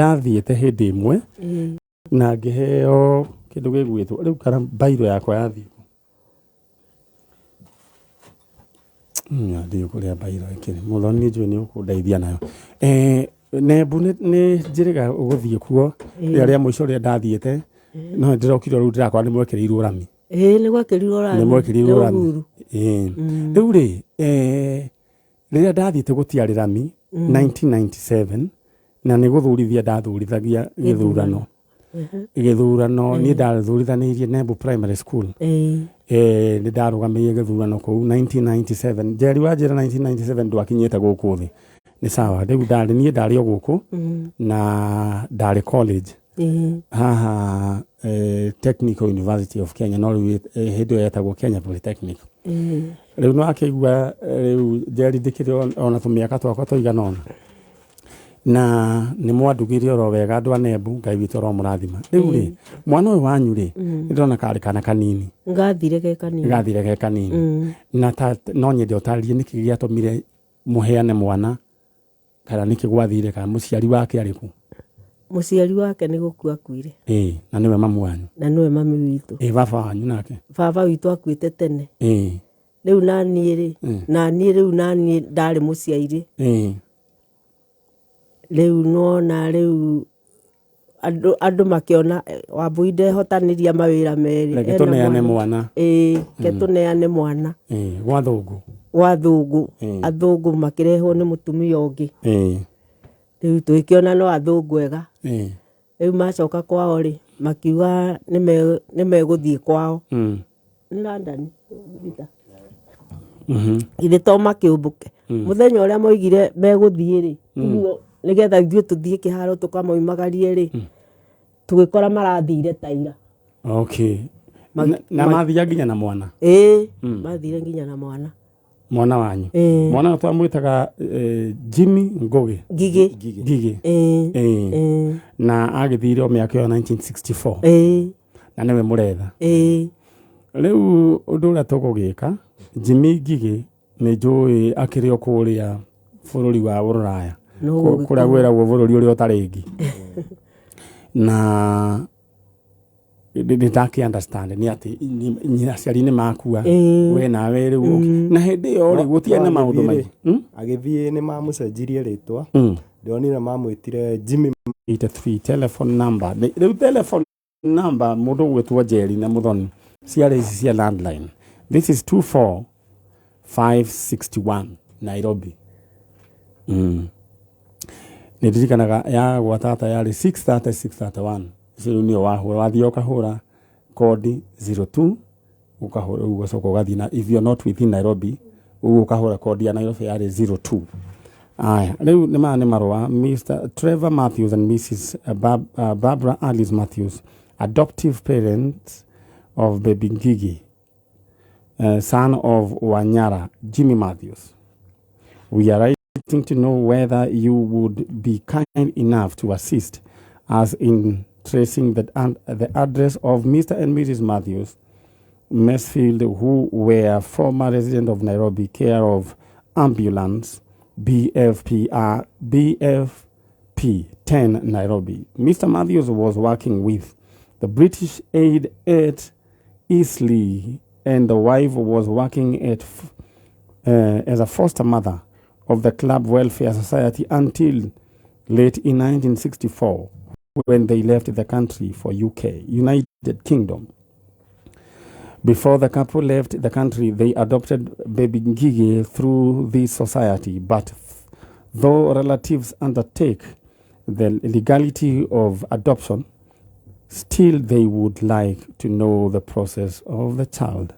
Ndathiĩte hĩndĩ ĩmwe na ngĩheo kĩndũ gĩgwĩtwo rĩu kana mbairũ yakwa yathiĩ kũ? Ndiũĩ kũrĩa mbairũ ĩkĩrĩ, Mũthoni nĩ njũĩ nĩ ũkũndeithia nayo. Nembu nĩ njĩrĩga gũthiĩ kuo rĩa rĩa mũico rĩrĩa ndathiĩte, no nĩ ndĩrokire rĩu ndĩrakora nĩ mwekĩrĩirwo rami. Ĩĩ nĩ gwekĩrirwo rami. Nĩ mwekĩrĩirwo nĩ rami. Uhuru. Rĩu rĩ, rĩrĩa ndathiĩte gũtiarĩ rami 1997 na nĩ gũthurithia ndathurithagia gĩthurano gĩthurano niĩ ndathurithanirie Nembu Primary School. Nĩ ndarũgamĩire gĩthurano kũu 1997. Njeri wa njĩra 1997 ndwakinyĩte gũkũ thĩ nĩ sawa. Rĩu ndarĩ niĩ ndarĩ o gũkũ na ndarĩ college haha Technical University of Kenya, no rĩu hĩndĩ ĩyo yetagwo Kenya Polytechnic. Rĩu nĩ wakĩigua rĩu Njeri ndĩkĩrĩ ona tũmĩaka twakwa tũigana ũna na nĩ mwandugire oro wega andũ a Nembu, Ngai witũ aromũrathima. Rĩu rĩ, mwana ũyũ wanyu rĩ, nĩ ndĩrona karĩ kana kanini. Gathire ge kanini. Gathire ge kanini na ta, no nyende ũtarĩrie nĩkĩ gĩatũmire mũheane mwana kana nĩkĩ gwathire, kana mũciari wake arĩ kũ? Mũciari wake nĩ gũkua akuire. Ĩĩ, na nĩwe mamu wanyu? Na nĩwe mami witũ. Ĩĩ, baba wanyu nake? Baba witũ akuĩte tene. Rĩu naniĩ rĩ, naniĩ rĩu naniĩ ndarĩ mũciairĩ. Rĩu nĩwona rĩu andũ makĩona Wambui ndehotanĩria mawĩra merĩ. Reke Ena tũneane mwana. Ĩĩ, reke tũneane mwana. Ĩĩ, gwa thũngũ. Gwa thũngũ. Athũngũ makĩrehwo nĩ mũtumia ũngĩ. Rĩu tũgĩkĩona no athũngũ ega. Rĩu macoka kwao rĩ, makiuga nĩ megũthiĩ kwao. Nĩ London, Peter. Githĩ to makĩũmbũke. Mũthenya ũrĩa moigire megũthiĩ rĩ, tiguo nĩgetha ithuĩ tũthiĩ kĩharo tũkamoimagarie rĩ, tũgĩkora marathire ta ira. Okay. Na mathia nginya na mwana? Ĩĩ, mathire nginya na mwana. Mwana wanyu? Ĩĩ. Mwana ũyũ twamwĩtaga Jimmy Ngũgĩ. Ngigĩ. Ngigĩ. Ĩĩ. Ĩĩ. Ĩĩ. Na agĩthire o mĩaka ĩyo 1964. Ĩĩ. Na nĩwe mũretha. Ĩĩ. Rĩu ũndũ ũrĩa tũgũgĩka, Jimmy Ngigĩ nĩ njũĩ akĩrĩ o kũrĩa bũrũri wa Rũraya. No Kũrĩa gwĩragwo bũrũri ũrĩa ũtarĩ ngi. Na nĩ ndakĩ understand nĩ atĩ aciari nĩ makua, we nawe rĩu na hĩndĩ ĩyo rĩ gũtiarĩ na maũndũ maingĩ. Agĩthiĩ nĩ mamũcenjirie rĩtwa. Ndĩronire mamwĩtire Jimmy. 83 telephone number. Rĩu telephone number mũndũ ũgwĩtwo Njeri na Mũthoni ciarĩ ici cia landline. This is 24561 Nairobi. Nĩ ndirikanaga ya gwa tata yarĩ 630 631. Icio rĩu nĩyo wahũra, wathiĩ ũkahũra kodi 02 ũkahũra rĩu ũgacoka ũgathiĩ na if you are not within Nairobi ũguo ũkahũra kodi ya Nairobi yarĩ 02. Aya, rĩu nĩ maya nĩ marũa Mr. Trevor Matthews and Mrs. Barbara Alice Matthews, adoptive parents of baby Ngigi, son of Wanyara, Jimmy Matthews. We are writing to know whether you would be kind enough to assist us in tracing the address of Mr. and Mrs. Matthews, Mansfield, who were former residents of Nairobi, care of ambulance BFPR, BFP 10 Nairobi. Mr. Matthews was working with the British Aid at Eastleigh, and the wife was working as a foster mother of the Club Welfare Society until late in 1964, when they left the country for UK, United Kingdom. Before the couple left the country, they adopted baby Ngigi through this society, but though relatives undertake the legality of adoption, still they would like to know the process of the child.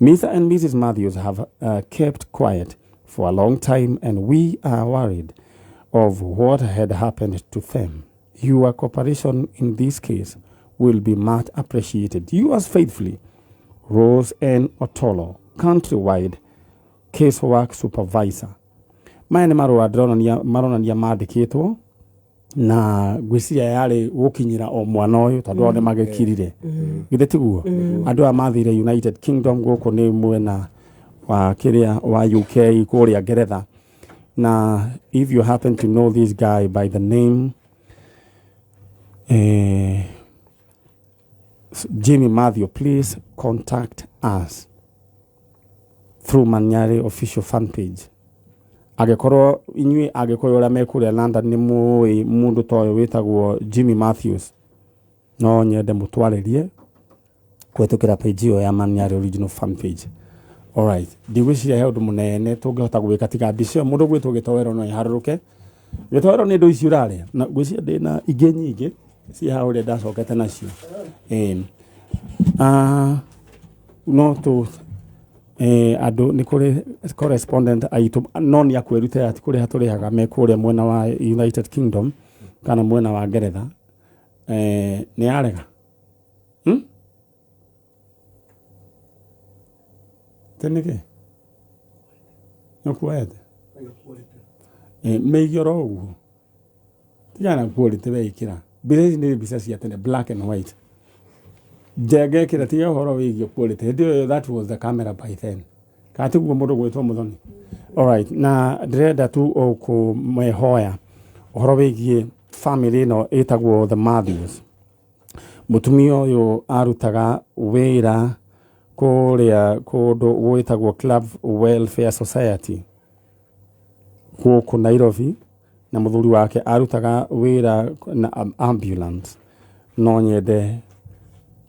Mr. and Mrs. Matthews have kept quiet for a long time, and we are worried of what had happened to them. Your cooperation in this case will be much appreciated. Yours faithfully, Rose N. Otolo, Countrywide Casework Supervisor. Maya nĩ marũa ndĩronania maronania mandĩkĩtwo na ngwĩciria yarĩ gũkinyĩra o mwana ũyũ tondũ ao nĩ magĩkirire, githĩ tiguo? Andũ aya mathire United Kingdom, gũkũ nĩ mwena wa kĩrĩa wa UK, kũrĩa Ngeretha. Na if you happen to know this guy by the name Jimmy Matthew, please contact us through Manyari official fan page. Angĩkorwo inyuĩ Agĩkũyũ arĩa me kũrĩa London nĩ mũĩ mũndũ ta ũyũ wĩtagwo Jimmy Matthews, no nyende mũtwarĩrie kũhetũkĩra page ĩyo ya Manyari original fan page. Alright, ndigwĩciria he ũndũ mũnene tũngĩhota gwĩka tiga mbica ĩyo mũndũ gwĩtwo gĩtoero no ĩharũrũke. Gĩtoero nĩ indo ici ũrarĩa na ngwĩciria ndĩna ingĩ nyingĩ ciĩ haha ũrĩa ndacokete nacio. No tũ andũ nĩ kũrĩ correspondent aitũ no nĩ akwĩrutĩra ti kũrĩha tũrĩhaga me kũrĩa mwena wa United Kingdom kana mwena wa Ngeretha. Nĩ yarega? Tĩ nĩkĩ? Nĩ ũkuoete? Mĩige oro ũguo. Tigana na quality weĩkĩra. Mbica ici nĩ mbica cia tene black and white. Njenga ĩkĩra tiga ũhoro wĩgiĩ quality. Hĩndĩ ĩyo that was the camera by then. Kana tiguo mũndũ gwĩtwo Mũthoni? Alright, na ndĩrenda tu o kũmehoya ũhoro wĩgiĩ family ĩno ĩtagwo the Matthews. Mũtumia ũyũ arutaga wĩra kũrĩa kũndũ gwĩtagwo Club Welfare Society gũkũ Nairobi, na mũthuri wake arutaga wĩra na ambulance. No nyende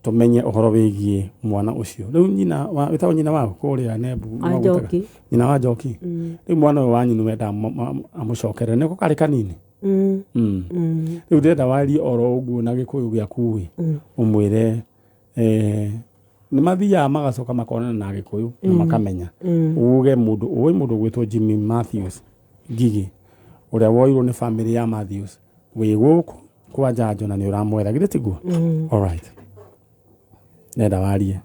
tũmenye ũhoro wĩgiĩ mwana ũcio. Rĩu nyina wa wĩtagwo nyina wa kũrĩa Nembu Wa Njoki. Nyina wa Njoki. Rĩu mwana ũyũ wanyu nĩ wenda amũcokerere nĩko karĩ kanini. Rĩu ndĩrenda warie oro ũguo na Gĩkũyũ gĩaku ĩ, ũmwĩre nĩ mathiaga magacoka makonana na Gĩkũyũ na makamenya. Uge mũndũ ũĩ mũndũ ũgwĩtwo Jimmy Matthews Ngigĩ ũrĩa woirwo nĩ family ya Matthews wĩ gũkũ kwa Njanjo na nĩ ũramwetha githĩ tiguo? Alright. Nenda warie.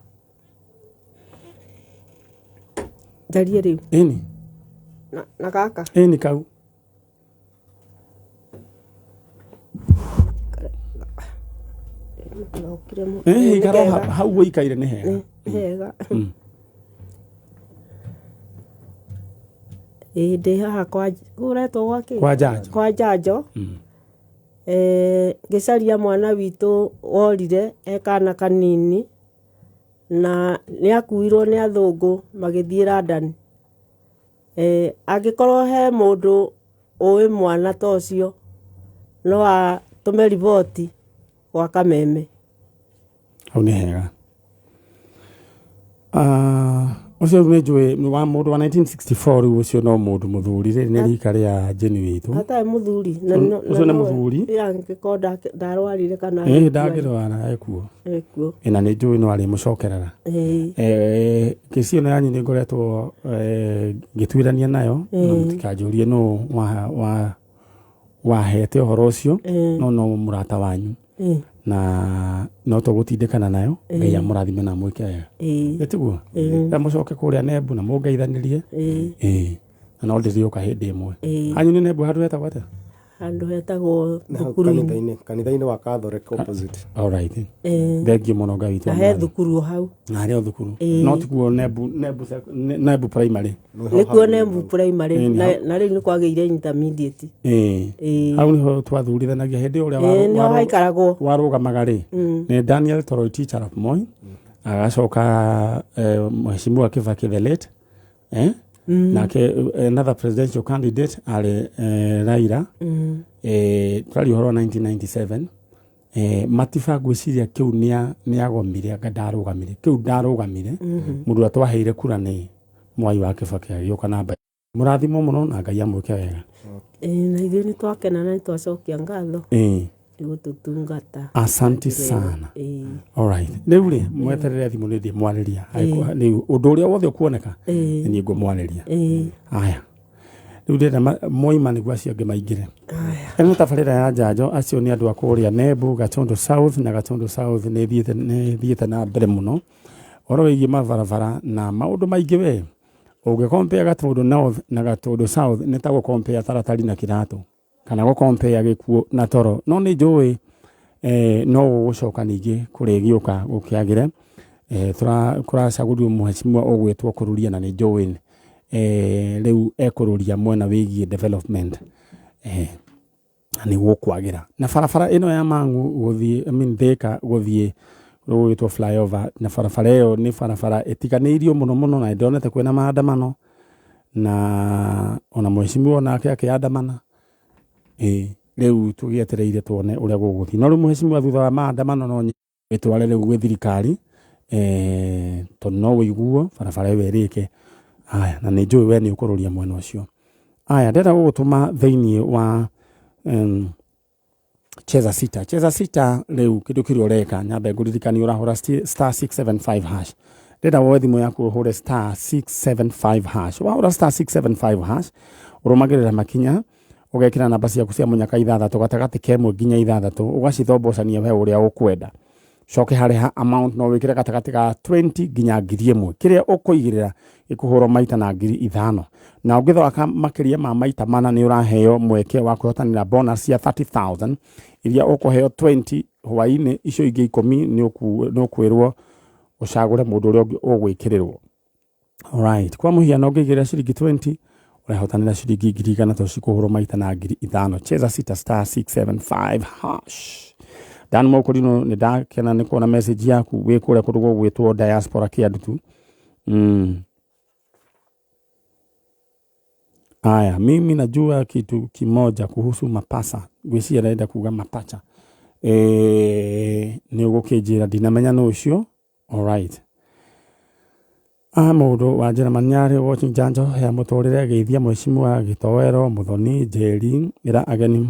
Njarie rĩu. Ĩni. Na gaka. Ĩni kau. Ikara hau ũikaire nĩ hega. Hega. Ĩĩ ndĩ haha kwa ũretwo gwa kĩ? Kwa Njanjo. Kwa Njanjo. Ngĩcaria mwana witũ worire e kana kanini na nĩ akuirwo nĩ athũngũ magĩthiĩ London. Angĩkorwo he mũndũ ũĩ mwana ta ũcio no atũme riboti gwa Kameme. Hau nĩ hega. Ũcio nĩ njũĩ wa mũndũ wa 1964 rĩu ũcio no mũndũ mũthuri rĩrĩ nĩ rika rĩa Jane witũ. Atarĩ mũthuri. Ũcio nĩ mũthuri. Angĩkorwo ndarwarire kana ndangĩrwara ekuo. Ekuo. Na nĩ njũĩ no arĩmũcokerera. Kĩci ĩno yanyu nĩ ngoretwo ngĩtuĩrania nayo na mũtikanjũrie nũ wahete ũhoro ũcio no mũrata wanyu. Na no tũgũtindĩkana nayo Ngai amũrathime na amwĩke wega. Ĩtiguo? Na mũcoke kũrĩa Nembu na mũngeithanĩrie. Na no ndĩrĩũka hĩndĩ ĩmwe. Hanyu nĩ Nembu handũ hetagwo atĩa? Handũ hetagwo thukuru-inĩ. Kanitha-inĩ wa Catholic opposite. All right. Thengiũ mũno Ngai witũ. Na he thukuru hau. Na harĩ o thukuru. No tiguo Nembu primary. Nĩkuo Nembu primary na rĩu nĩ kwagĩire intermediate. Hau nĩho twathurithanagia hĩndĩ ũrĩa warũgamaga rĩ. Nĩ Daniel Toroitich arap Moi. Agacoka Mheshimiwa Kibaki the late. Nake another presidential candidate arĩ Raila. Twaria ũhoro wa 1997. Matiba ngwĩciria kĩu nĩ agomire anga ndarũgamire. Kĩu ndarũgamire. Mũndũ ũrĩa twaheire kura nĩ Mwai wa Kibaki agĩũka namba. Mũrathimwo mũno na Ngai amwĩke wega. Na ithuĩ nĩ twakena na nĩ twacokia ngatho. Nĩ gũtũtungata. Asante sana. Alright. Rĩu rĩ mweterere thimũ nĩ ndĩmwarĩria. Rĩu ũndũ ũrĩa wothe ũkuoneka nĩ niĩ ngũmwarĩria. Aya. Rĩu ndĩrenda moima nĩguo acio angĩ maingĩre. Ĩno tabarĩra ya Njanjo acio nĩ andũ a kũrĩa Nembu, Gatundu South na Gatundu South nĩ ĩthiĩte na mbere mũno. Ũhoro wĩgiĩ mabarabara na maũndũ maingĩ we. Ũngĩkompea Gatundu North na Gatundu South nĩ ta gũkompea taratari na kĩratũ kana gũkompea gĩkuũ na toro. No nĩ njũĩ no gũgũcoka ningĩ kũrĩgĩũka gũkĩagĩre. Kũracagũrirwo mheshimiwa ũgwĩtwo Kũrũria na nĩ njũĩ rĩu ekũrũria mwena wĩgiĩ development. Na nĩ gũkwagĩra. Na barabara ĩno ya Mang'u gũthiĩ, I mean Thika gũthiĩ rũgwĩtwo flyover, na barabara ĩyo nĩ barabara ĩtiganĩirio mũno mũno, na ndonete kwĩna maandamano, na ona mheshimiwa nake akĩandamana. Ĩĩ rĩu tũgĩetereire tuone ũrĩa gũgũthiĩ. No rĩu mheshimiwa thutha wa maandamano no ĩtware rĩu gwĩ thirikari, tondũ no ũiguo barabara ĩyo ĩrĩke. Aya, na nĩ njũĩ we nĩ ũkũrũria mwena ũcio. Aya, ndĩrenda gũgũtũma thĩinĩ wa Cheza Sita. Cheza Sita rĩu kĩndũ kĩrĩa ũreka, nyambe ngũririkanie ũrahũra star 675 hash. Ndĩrenda woe thimũ yaku ũhũre star 675 hash. Wahũra star 675 hash, ũrũmagĩrĩra makinya, ũgekĩra namba ciaku cia mũnyaka ithathatũ, gatagatĩ ka ĩmwe nginya ithathatũ, ũgacithombocania we ũrĩa ũkwenda. Coke harĩ ha amount no wĩkĩre gatagatĩ ga 20 nginya ngiri ĩmwe. Kĩrĩa ũkũigĩrĩra gĩkũhũrwo maita na ngiri ithano. Na ũngĩthaka makĩria ma maita mana nĩ ũraheo mweke wa kwĩhotanĩra bonus ya 30,000 iria ũkũheo 20 hwaĩ-inĩ, icio ingĩ ikũmi nĩ ũkwĩrwo ũcagũre mũndũ ũrĩa ũngĩ ũgwĩkĩrĩrwo. Alright, kwa mũhiano ũngĩigĩrĩra ciringi 20 ũrehotanĩra ciringi ngiri igana tondũ cikũhũrwo maita na ngiri ithano. Cheza Sita star 675 hash. Dan Mokũrinũ, nĩ ndakena nĩ kuona message yaku wĩ kũrĩa kũndũ gũgwĩtwo diaspora Kĩandutu. Aya, mimi najua kitu kimoja kuhusu mapasa. Ngwĩciria arenda kuga mapacha. Nĩ ũgũkĩnjĩra ndinamenya nũ ũcio. Alright. Mũndũ wa Njĩrĩmani arĩ watching njanjo ya mũtũrĩre geithia mheshimiwa Gĩtoero Mũthoni Njeri ĩra ageni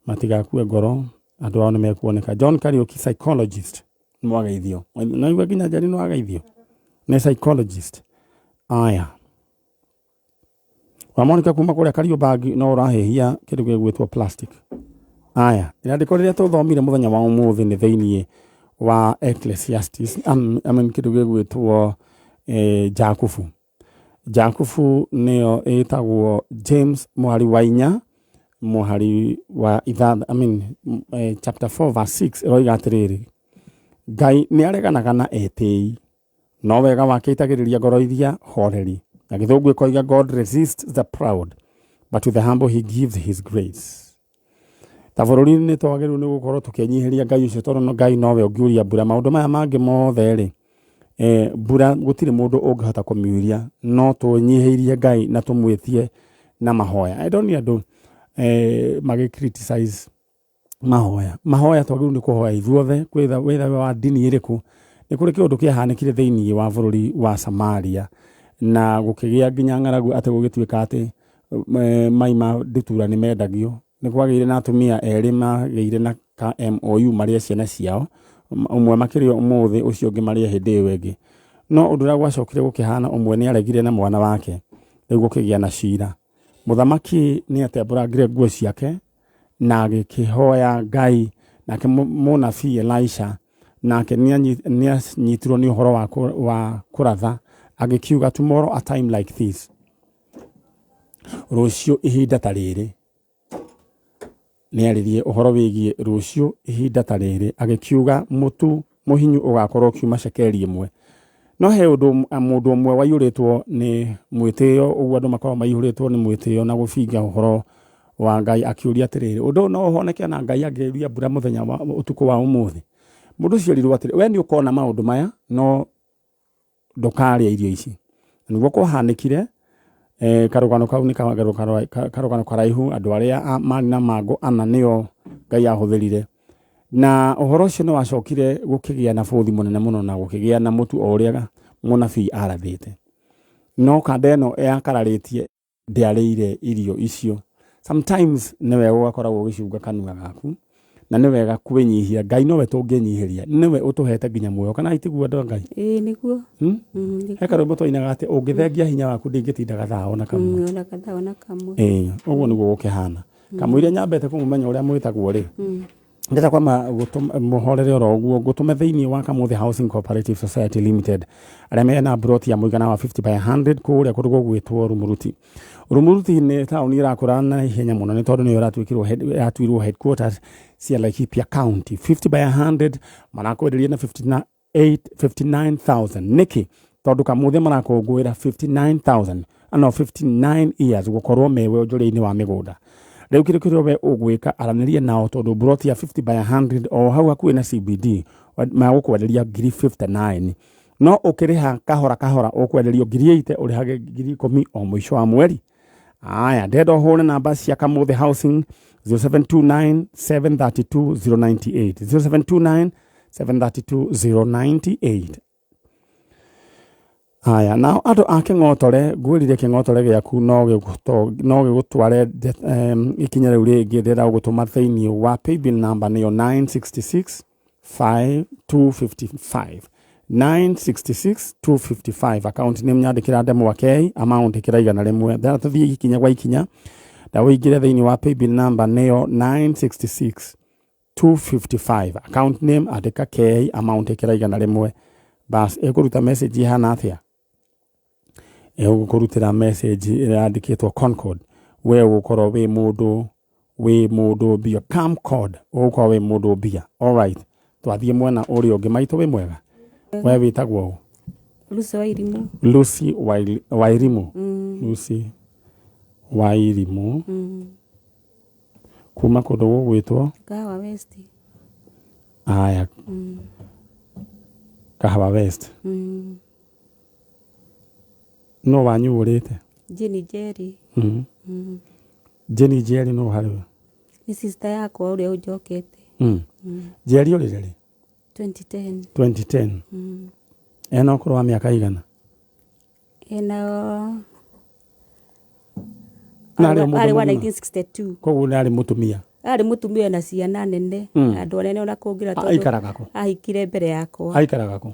matigakue ngoro andũ ao nĩmekuoneka. John Kariuki psychologist nĩmwageithio. Naigua nginya Njeri nĩwageithio. Nĩ psychologist. Aya. Wa Monica kuma kũrĩa Kariobangi no ũrahĩhia kĩndũ gĩgwĩtwo plastic. Aya, rĩandĩko rĩrĩa tũthomire mũthenya wa ũmũthĩ nĩ thĩiniĩ wa Ecclesiastes, I mean kĩndũ gĩgwĩtwo Jakubu. Jakubu nĩyo ĩtagwo James mũhari wa inya mũhari wa ithathatũ, I mean, chapter 4 verse 6 ĩroiga atĩrĩrĩ, Ngai nĩ areganaga na etĩi, no wega wake aitagĩrĩria ngoro iria horeri. Na gĩthũngũ ĩkoiga God resists the proud, but to the humble he gives his grace. Ta bũrũri-inĩ nĩ twagĩrĩirwo nĩ gũkorwo tũkĩnyihĩria Ngai ũcio, tondũ Ngai nowe ũngiuria mbura. Maũndũ maya mangĩ mothe rĩ, mbura gũtirĩ mũndũ ũngĩhota kũmiuria, no tũnyihĩirie Ngai na tũmwĩtie na mahoya. Ndonire andũ magĩ criticize mahoya. Mahoya twagĩrĩirwo nĩ kũhoya ithuothe, whether wa ndini ĩrĩkũ. Nĩ kũrĩ kĩũndũ kĩahanĩkire thĩiniĩ wa bũrũri wa Samaria, na gũkĩgĩa nginya ng'aragu atĩ gũgĩtuĩka atĩ mai ma ndutura nĩ mendagio. Nĩ kwagĩire na atumia erĩ magĩire na ka MOU marĩe ciana ciao, ũmwe makĩrĩa ũmũthĩ, ũcio ũngĩ marĩe hĩndĩ ĩyo ĩngĩ. No ũndũ ũrĩa gwacokire gũkĩhana, ũmwe nĩ aregire na mwana wake, rĩu gũkĩgĩa na cira. Mũthamaki nĩ atembũrangire nguo ciake na agĩkĩhoya Ngai, nake mũnabii Elisha nake nĩ anyitirwo nĩ ũhoro wa kũratha, agĩkiuga tomorrow a time like this, rũciũ ihinda ta rĩrĩ. Nĩ aririe ũhoro wĩgiĩ rũciũ ihinda ta rĩrĩ, agĩkiuga mũtu mũhinyu ũgakorwo ũkiuma cekeri ĩmwe. No he ũndũ mũndũ ũmwe waiyũrĩtwo nĩ mwĩtĩo, ũguo andũ makoragwo maiyũrĩtwo nĩ mwĩtĩo na gũbinga ũhoro wa Ngai, akĩũria atĩrĩrĩ, ũndũ ũyũ no ũhoneke na Ngai angĩuria mbura mũthenya wa ũtukũ wa ũmũthĩ? Mũndũ ũcio erirwo atĩrĩ, we nĩ ũkona maũndũ maya, no ndũkarĩa irio ici. Na nĩguo kwahanĩkire, karũgano kau nĩ karũgano karaihu, andũ arĩa marĩ na mangũ ana nĩo Ngai ahũthĩrire. Na ũhoro ũcio nĩ wacokire gũkĩgĩa na bũthi mũnene mũno na gũkĩgĩa na mũtu o ũrĩa mũnabii arathĩte. No kanda ĩno yakararĩtie ndĩarĩire irio icio. Sometimes nĩ wega ũgakoragwo ũgĩcunga kanua gaku, na nĩ wega kwĩnyihia. Ngai nowe tũngĩnyihĩria, nĩwe ũtũhete nginya muoyo, kana itiguo andũ a Ngai? Ĩĩ nĩguo. He karwĩmbo twainaga atĩ ũngĩthengia hinya waku ndingĩtinda gathaa ona kamwe. Ona gathaa ona kamwe. Ĩĩ, ũguo nĩguo gũkĩhana. Kamũira nyambĩte kũmũmenya ũrĩa mwĩtagwo rĩ, ndĩrenda kwamba mũhorere oro ũguo, ngũtũme thĩinĩ wa Kamũthĩ Housing Cooperative Society Limited, arĩa mena broti ya mũigana wa 50 by 100 kũrĩa kũndũ gũgwĩtwo Rumuruti. Rumuruti nĩ taũni ĩrakũra na ihenya mũno nĩ tondũ nĩyo ĩratuĩkirwo headquarters cia Laikipia County. 50 by 100 marakwenderia na 59,000. Nĩkĩ? Tondũ Kamũthĩ marakũngũĩra 59,000, no 59 years gũkorwo me wonjoria-inĩ wa mĩgũnda. Rĩu kĩndũ kĩrĩa we ũgwĩka, aranĩria nao tondũ broti ya 50 by 100 o hau hakuhĩ na CBD magũkwenderia ngiri 59, no ũkĩrĩha kahora kahora ũkwenderio ngiri 80, ũrĩhage ngiri 10 o mũico wa mweri. Aya, ndĩrenda ũhũre namba cia Kamuthe Housing 0729 732 098, 0729 732 098. Aya, nao andũ a Kĩng'otore, ngwĩrire Kĩng'otore gĩaku no gĩgũtware ikinya rĩu rĩngĩ. Ndĩrenda gũgũtũma thĩinĩ wa paybill number, nĩyo 966 5255, 966 255. Account nĩ nyandĩkĩra ndemwa K, amount ĩkĩra 100. Ndĩrenda tũthiĩ ikinya gwa ikinya na ũingĩre thĩinĩ wa paybill number, nĩyo 966 255, account name andĩka K, amount ĩkĩra 100. Bas, ĩkũruta message ihana atĩa? Ĩgũkũrutĩra message ĩrĩa yandĩkĩtwo Concord. We ũgũkorwo wĩ mũndũ mbia, Camcord, ũgũkorwo wĩ mũndũ mbia. Alright, twathiĩ mwena ũrĩa ũngĩ. Maitũ, wĩ mwega? We wĩtagwo ũ? Lucy Wairimu. Lucy Wairimu. Lucy Wairimu kuma kũndũ gũgwĩtwo Kahawa West. Aya, Kahawa West. No wanyu ũrĩte? Jenny Jerry. Jenny Jerry no harĩ we? Nĩ sister yakwa ũrĩa ũnjokete. Jerry ũrĩre rĩ? 2010. 2010. Ena ũkũrũ wa mĩaka igana? Ena Na arĩ o mũndũ arĩ wa mũgima? 1962. Koguo nĩ arĩ mũtumia? Arĩ mũtumia na ciana nene. Andũ anene ona kũngĩra tondũ Aikaraga kũ? Ahikire mbere yakwa. Aikaraga kũ?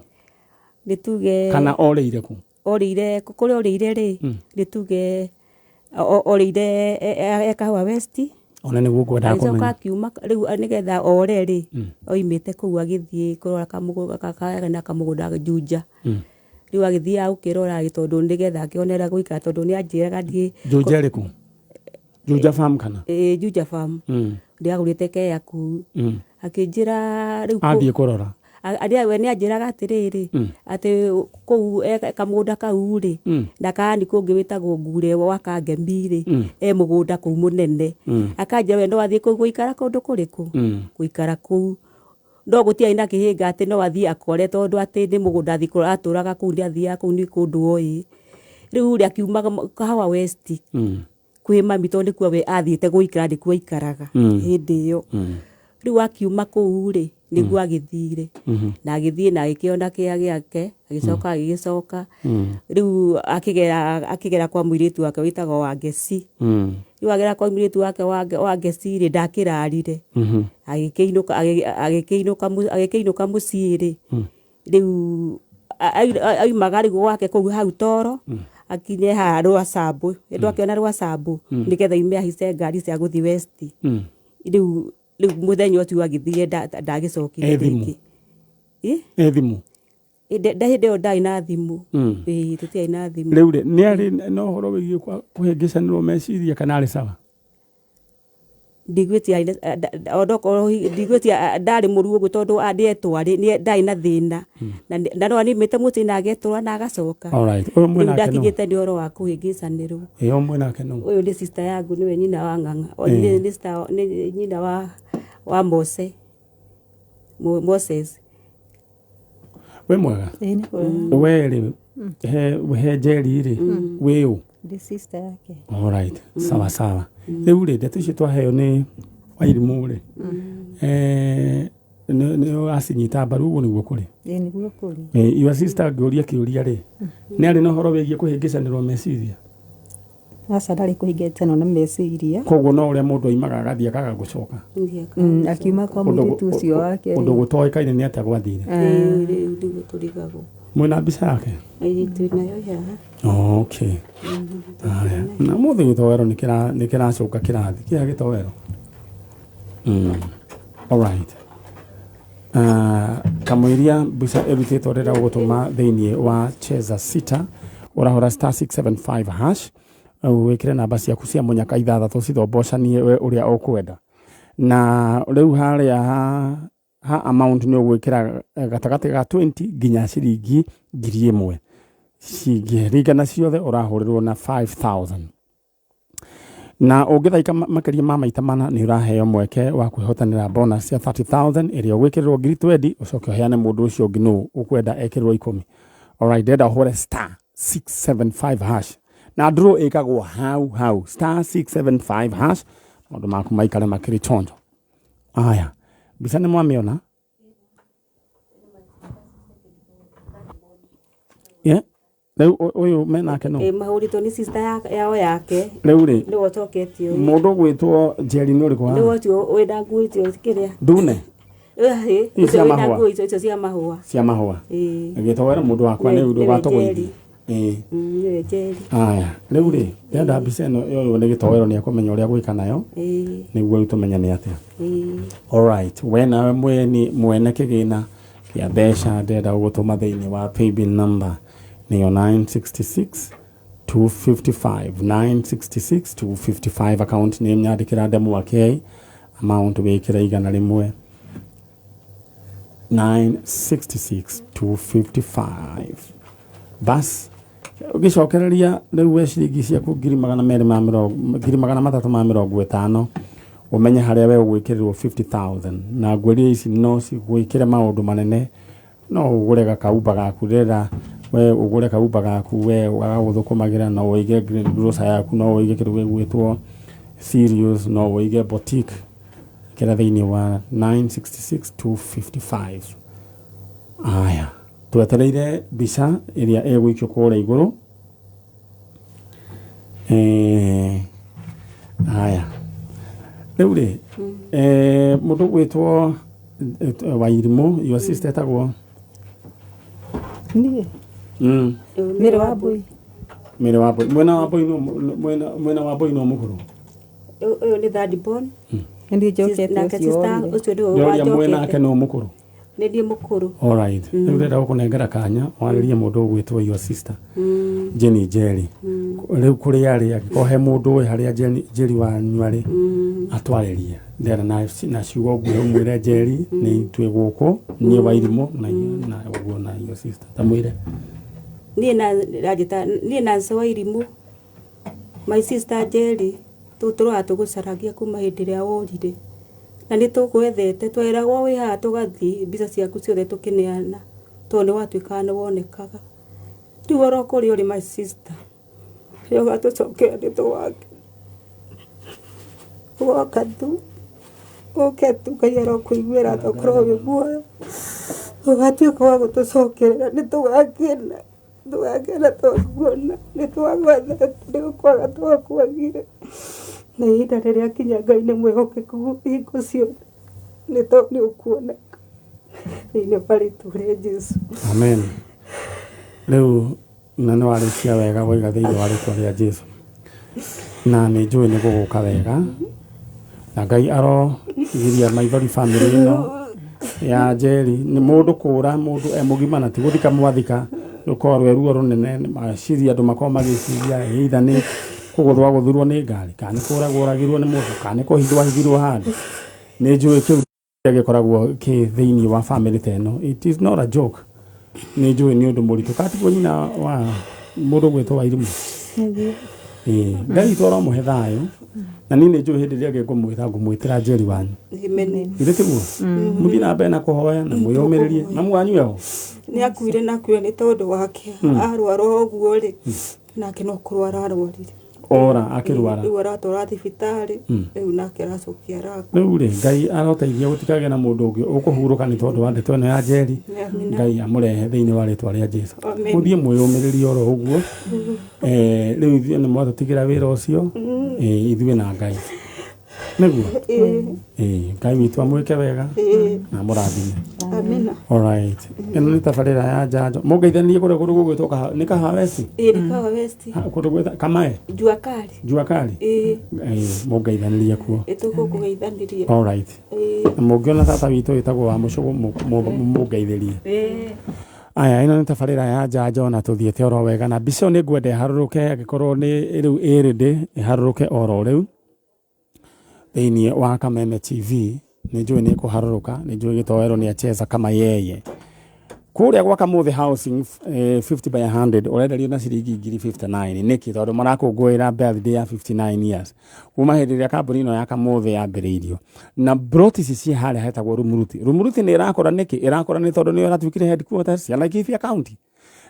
Nĩ tuge Kana orĩire kũ? Orĩire kũrĩa orĩire rĩ, nĩ tuge orĩire e Kahawa West. Ona nĩguo ngwendaga Agĩcoka kũmenya. Akiuma rĩu nĩgetha ore rĩ, oimĩte kũu agĩthiĩ kũrora na kamũgũnda Juja. Rĩu agĩthiaga gũkĩrora tondũ nĩgetha akĩonera gũikara, tondũ nĩ anjĩraga ndiĩ Juja ĩrĩkũ? Juja Farm kana? Ĩ, Juja Farm. Ndĩagũrĩte keya kũu. Akĩnjĩra rĩu Athiĩ kũrora? We nĩ anjĩraga atĩrĩrĩ, atĩ kũu kamũgũnda kau rĩ, na kaani kũngĩ wĩtagwo Ngure wa Kangemi rĩ, e mũgũnda kũu mũnene. Akanjĩra we no athiĩ kũu gũikara kũndũ kũrĩkũ, gũikara kũu no gũtiarĩ na kĩhĩnga, atĩ no athiĩ akore, tondũ atĩ nĩ mũgũnda athiĩ kũrora, atũraga kũu, nĩ athiaga kũu, nĩ kũndũ oĩ. Rĩu rĩ, akiuma Kahawa West kwĩ mami, tondũ nĩkuo we athiĩte gũikara, nĩkuo aikaraga hĩndĩ ĩyo. Rĩu akiuma kũu rĩ, nĩguo agĩthire na agĩthiĩ na agĩkĩona kĩa gĩake, agĩcoka agĩgĩcoka. Rĩu akĩgera kwa mũirĩtu wake wĩtagwo Wangeci. Rĩu agera kwa mũirĩtu wake Wangeci rĩ, ndakĩrarire, agĩkĩinũka mũciĩ rĩ. Rĩu aumaga rĩu gwake kũu hau toro akinye haha Rwacambũ, ndwakĩona Rwacambũ, nĩgetha ime ahaice ngari cia gũthiĩ West. Rĩu mũthenya ũcio agĩthire ndagĩcokire E thimũ? rĩngĩ. Ĩ? E thimũ? Hĩndĩ ĩyo ndarĩ na thimũ. Ĩĩ, tũtiarĩ na thimũ. Rĩu rĩ, nĩ arĩ na ũhoro wĩgiĩ kũhĩngĩcanĩrwo meciria kana arĩ sawa? Ndigwĩtia onokorwo ndigwĩtia ndarĩ mũru ũguo, tondũ nĩetwarĩ ndarĩ na thĩna na no animĩte mũciĩ na agetwara na agacoka. Alright, ũyũ Rĩu mwĩnake nũ? ndakinyĩte nĩ ũhoro wa kũhĩngĩcanĩrwo. Ĩ, ũyũ mwĩnake nũ? Ũyũ nĩ sister yangu, nĩwe nyina wa Ng'ang'a. Nĩ nyina wa Mose. Moses. Wĩ mwega? Ĩĩ, nĩ kwega. We rĩ, he Njeri rĩ, wĩ ũ? Ndĩ sister yake. Alright, sawa sawa. Rĩu rĩ, ndeto icio twaheo nĩ Wairimũ rĩ, nĩ ũracinyita mbaru? Ũguo nĩguo kũrĩ? Ĩĩ, nĩguo kũrĩ. Your sister, ngĩũria kĩũria rĩ, nĩ arĩ na ũhoro wĩgiĩ kũhĩngĩcanĩrwo meciria? Aca, ndarĩ kũhĩngĩcanwo na meciria. Koguo no ũrĩa mũndũ aimaga agathiĩ akaga gũcoka? Akiuma kwa mũirĩtu ũcio wake Ũndũ rĩ. gũtoĩkaine nĩ atĩa gwathire. Rĩu nĩguo tũrigagwo. Mwĩna mbica yake? Ĩĩ, twĩnayo haha. Okay. Haya. Na mũthĩ gĩtoero nĩ kĩracoka kĩrathi kĩa gĩtoero. Alright. Kamũiria mbica ĩrutĩtwo rĩrĩa ũgũtũma thĩinĩ wa Cheza Sita, ũrahũra *675#, wĩkĩre namba ciaku cia mũnyaka ithathatũ, cithombocanie we ũrĩa ũkwenda. Na rĩu harĩa ha amount nĩ ũgwĩkĩra gatagatĩ ga 20 nginya ciringi 1,000. Cingĩringana ciothe ũrahũrĩrwo na 5000. Na ũngĩthaika makĩria ma maita mana nĩ ũraheo mweke wa kwĩhotanĩra bonus ya 30,000 ĩrĩa ũgwĩkĩrĩrwo ngiri 20 ũcoke ũheane mũndũ ũcio ũngĩ nũ ũkwenda ekĩrĩrwo 10. Alright, ndĩrenda ũhũre star 675 hash na draw ĩkagwo hau hau star 675 hash maũndũ maku maikare makĩrĩ chonjo. Aya, mbica nĩ mwamĩona? Yeah. Rĩu ũyũ menake no Ĩ mahũrĩtwo nĩ sister yao yake. Rĩu rĩ nĩwe ũcoketie ũyũ. Mũndũ ũgwĩtwo Njeri nĩ ũrĩkũ haha? Nĩwe ũcio wĩna nguo icio kĩrĩa. Ndune? Ĩĩ, Ici cia ũcio wĩna mahũa? nguo icio icio cia mahũa. Cia mahũa. Ĩĩ. Gĩtowera mũndũ wakwa nĩ ũndũ Nĩwe watũgũithia. Njeri. Ĩĩ. Nĩwe Njeri. Aya, rĩu rĩ ndĩrenda mbica ĩno yoywo nĩ gĩtowero nĩ ekũmenya ũrĩa gwĩka nayo. Ĩĩ. Nĩguo rĩu tũmenye nĩ atĩa. Ĩĩ. Alright, we nawe mwene mwene kĩgĩna kĩa mbeca ndĩrenda gũgũtũma thĩinĩ wa paybill number nĩyo 966 255 966 255 account name nyandĩkĩra ndemwa K amount wĩkĩre 100 966 255 bas ũgĩcokereria rĩu we ciringi ciaku ngiri magana merĩ ma mĩrongo ngiri magana matatũ ma mĩrongo ĩtano ũmenye harĩa we ũgwĩkĩrĩrwo 50,000 na ngwĩrire ici no cigwĩkĩre maũndũ manene no ũgũre gakaumba gaku rĩra we ũgũre kaumba gaku we gagagũthũkũmagĩra no ũige green grocer yaku no ũige kĩndũ gĩgwĩtwo cereals no ũige boutique kĩra thĩinĩ wa 966 255. Aya, twetereire mbica ĩrĩa ĩgũikio kũrĩa igũrũ. Aya, rĩu rĩ mũndũ ũgwĩtwo Wairimũ, your sister etagwo Niĩ Mĩrĩ wa Mbui. Mĩrĩ wa Mbui. Mwena wa Mbui no mwena wa Mbui no mũkũrũ. Ũyũ nĩ third born. Nĩ njokete Nake ũcio sister worire. ũcio nĩwe Ndĩroria mwena ake wanjokete. no mũkũrũ. Nĩ niĩ mũkũrũ. Alright. Rĩu ndĩrenda gũkũnengera kanya warĩrie mũndũ ũgwĩtwo your sister Jenny Njeri. Rĩu kũrĩa arĩ angĩkorwo he mũndũ ũĩ harĩa Njeri wanyu arĩ atwarĩrie. Ndĩrenda na ciugo nguhĩ ũmwĩre Njeri nĩ twĩ gũkũ niĩ Wairimũ na ũguo na your sister tamwĩre. Niĩ na ranjĩta niĩ Nancy Wairimũ my sister Njeri tũtũraga tũgũcaragia kuma hĩndĩ ĩrĩa worire na nĩ tũgwethete tweragwo wĩ haha tũgathiĩ mbica ciaku ciothe tũkĩneana tondũ nĩ watuĩkaga nĩ wonekaga rĩu oro kũrĩa ũrĩ my sister rĩrĩa ũgatũcokera nĩ tũgakena woka tu ũke tu Ngai arokũiguĩra tha ũkorwo wĩ muoyo ũgatuĩka wa gũtũcokerera nĩ tũgakena tũgakena twakuona nĩ twagwethete nĩ gũkwaga twakwagire na ihinda rĩrĩa kinya Ngai nĩ mwĩhokeku hingo ciothe nĩ tondũ nĩ ũkuoneka thĩinĩ wa rĩtwa rĩa Jesũ. Amen. Rĩu na nĩ warĩkia wega waiga thĩinĩ wa rĩtwa rĩa Jesũ na nĩ njũĩ nĩ gũgũka wega na Ngai arogiria maithori family ĩno ya Njeri nĩ mũndũ kũra mũndũ e mũgima na ti gũthika mwathika rũkorwo rwĩ ruo rũnene meciria andũ makorwo magĩciria either nĩ kũgũthwo agũthirwo nĩ ngari kana nĩ kũragwo oragirwo nĩ mũndũ kana nĩ kũhithwo ahithirwo handũ nĩ njũĩ kĩu gĩkoragwo kĩ thĩinĩ wa family ta ĩno. It is not a joke. Nĩ njũĩ nĩ ũndũ mũritũ katiguo nyina wa mũndũ ũgwĩtwo Wairimũ. Ĩĩ, Ngai witũ aromũhe thayũ na niĩ nĩ njũĩ hĩndĩ ĩrĩa ĩngĩ ngũmwĩta ngũmwĩtĩra Njeri wanyu. Amen. Githĩ tiguo? Mũthiĩ na mbere na kũhoya na mwĩyũmĩrĩrie. Mamu wanyu eho? Nĩ akuire na akuire nĩ tondũ wake arwara ũguo rĩ nake no kũrwara arwarire. Ora akĩrwara. Rĩu aratwara thibitarĩ rĩu nake aracokia arakua. Rĩu rĩ Ngai aroteithia gũtikagĩe na mũndũ ũngĩ ũkũhurũka nĩ tondũ wa ndeto ĩno ya Njeri. Amina. Ngai amũrehe thĩinĩ wa rĩtwa rĩa Jesũ. Amen. Mũthiĩ mwĩyũmĩrĩrie oro ũguo. Rĩu ithuĩ nĩ mwatũtigĩra wĩra ũcio ithuĩ na Ngai. Nĩguo? Ngai witũ amwĩke wega na amũrathime. Amina. Alright. Ĩno nĩ tabarĩra ya njanjo. Mũngeithanie kũrĩa kũndũ gũgwĩtwo nĩ Kahawa West? Ĩĩ nĩ Kahawa West. Kũndũ gwĩta Kamae? Jua Kali. Jua Kali? Ĩĩ. Mũngeithanĩrie kuo. Ĩtũgũkũgeithanĩria. Alright. Ĩĩ. Na mũngĩona tata witũ wĩtagwo wa Mũcũgũ mũngeithĩrie. Ĩĩ. Aya, ĩno nĩ tabarĩra ya njanjo na tũthiĩte oro wega na mbica ĩyo nĩ ngwenda ĩharũrũke angĩkorwo nĩ rĩu ĩrĩndĩ ĩharũrũke oro rĩu thĩinĩ wa Kameme TV. Nĩ njũĩ nĩ ĩkũharũrũka, nĩ njũĩ gĩtoero nĩ acheza kama yeye. Kũrĩa gwa Kamũthĩ Housing 50 by 100 ũrenderio na ciringi ngiri 59. Nĩkĩ? Tondũ marakũngũĩra birthday ya 59 years kuma hĩndĩ ĩrĩa kambuni ĩno ya Kamũthĩ yambĩrĩirio. Na plot ici ciĩ harĩa hetagwo Rumuruti. Rumuruti nĩ ĩrakũra nĩkĩ? Ĩrakũra nĩ tondũ nĩyo ĩratuĩkire headquarters ya Laikipia County.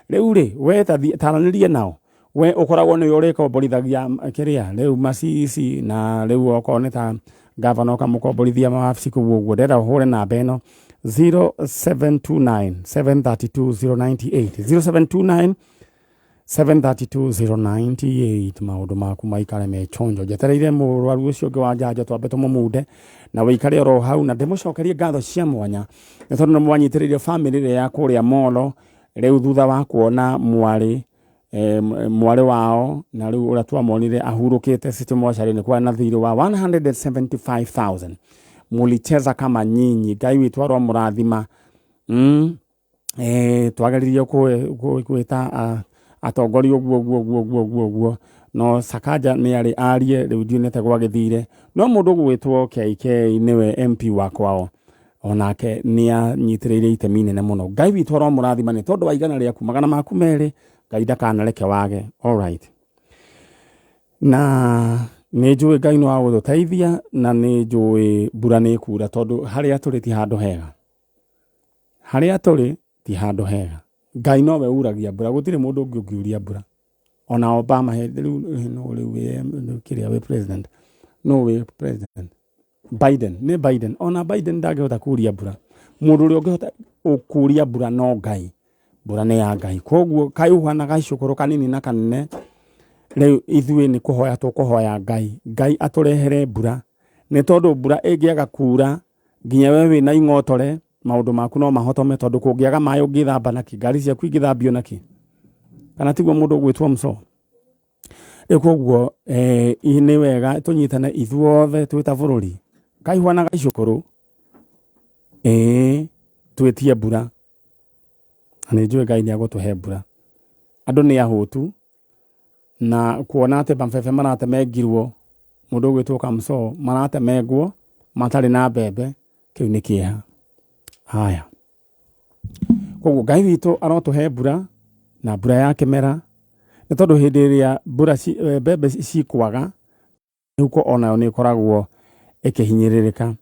Rĩu rĩ, we taranĩrie nao. We ũkoragwo nĩwe ũrĩkomborithagia kĩrĩa rĩu macici na rĩu okorwo nĩ ta gavana ũkamũkomborithia mawabici kũu ũguo. Ndĩrenda ũhũre namba ĩno 0729 732 098 0729 732 098. Maũndũ maku maikare me chonjo. Njetereire mũrwaru ũcio ũngĩ wa njanjo twambe tũmũmunde na wĩikare oro hau, na ndĩmũcokerie ngatho cia mwanya nĩ tondũ nĩ mwanyitĩrĩire bamĩrĩ ĩrĩa ya kũrĩa Molo rĩu thutha wa kuona mwarĩ mwarĩ wao na rĩu ũrĩa twamonire ahurũkĩte City Mortuary nĩ kwarĩ na thirĩ wa 175,000. Mulicheza kama nyinyi. Ngai witũ aromũrathima. Twageririe gwĩta atongoria ũguo ũguo ũguo ũguo ũguo ũguo, no Sakaja nĩ arĩ arie rĩu ndionete gwagĩthire, no mũndũ ũgwĩtwo KK nĩwe MP wa kwao onake nĩ anyitĩrĩire itemi inene mũno. Ngai witũ aromũrathima nĩ tondũ wa igana rĩaku magana maku merĩ, Ngai ndakanareke wage. All right. Na nĩ njũĩ Ngai no agũtũteithia, na nĩ njũĩ mbura nĩ ĩkura tondũ harĩa tũrĩ ti handũ hega. Harĩa tũrĩ ti handũ hega. Ngai nowe uragia mbura, gũtirĩ mũndũ ũngĩ ũngiuria mbura. Ona Obama hĩndĩ rĩu no rĩu wĩ kĩrĩa wĩ president. No wĩ president. Biden, nĩ Biden. Ona Biden ndangĩhota kuria mbura. Mũndũ ũrĩa ũngĩhota kuria mbura no Ngai. Mbura nĩ ya Ngai. Koguo kayuha na gacukũrũ kanini na kanene, rĩu ithuĩ nĩ kũhoya tũkũhoya Ngai. Ngai atũrehere mbura. Nĩ tondũ mbura ĩngĩaga kura, nginya we wĩna ing'otore, maũndũ maku no mahotome, tondũ kũngĩaga maĩ ũngĩthamba nakĩ, ngari ciaku ingĩthambio nakĩ, kana tiguo mũndũ ũgwĩtwo mũco. Rĩu koguo nĩ wega tũnyitane ithuothe twĩ ta bũrũri, kaihua na gacukũrũ, twĩtie mbura. Na nĩ njũĩ Ngai nĩ agũtũhe mbura. Andũ nĩ ahũtu, na kuona atĩ mabebe maratemengirwo, mũndũ ũgwĩtwo Kamso maratemengwo matarĩ na mbembe, kĩu nĩ kĩeha. Haya. Koguo Ngai witũ arotũhe mbura, na mbura ya kĩmera, nĩ tondũ hĩndĩ ĩrĩa mbura mbembe cikwaga, mĩhuko onayo nĩ ĩkoragwo ĩkĩhinyĩrĩrĩka.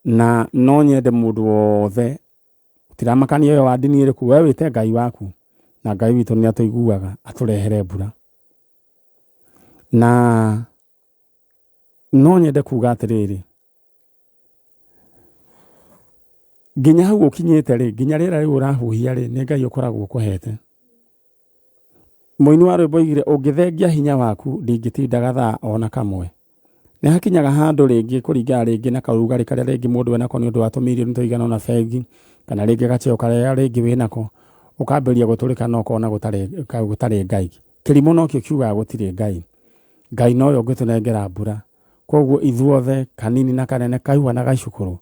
Na no nyende mũndũ wothe, gũtiramakania we wa ndini ĩrĩkũ, we wĩte Ngai waku, na Ngai witũ nĩ atũiguaga atũrehere mbura. Na no nyende kuga atĩrĩrĩ, nginya hau ũkinyĩte rĩ, nginya rĩera rĩu ũrahuhia rĩ, nĩ Ngai ũkoragwo ũkũhete. Mũini wa rwĩmbo oigire, ũngĩthengia hinya waku ndingĩtinda gathaa ona kamwe. Nĩ hakinyaga handũ rĩngĩ kũringana rĩngĩ na kaũrugarĩ karĩa rĩngĩ mũndũ enako nĩ ũndũ wa tũmirioni tũigana ũna bengi, kana rĩngĩ gacheo karĩa rĩngĩ wĩnako, ũkambĩrĩria gũtũrĩka na ũkona gũtarĩ Ngai. Kĩrimũ nokĩo kiugaga gũtirĩ Ngai. Ngai nowe ũngĩtũnengera mbura. Koguo ithuothe kanini na kanene, kaihua na gacukũrũ,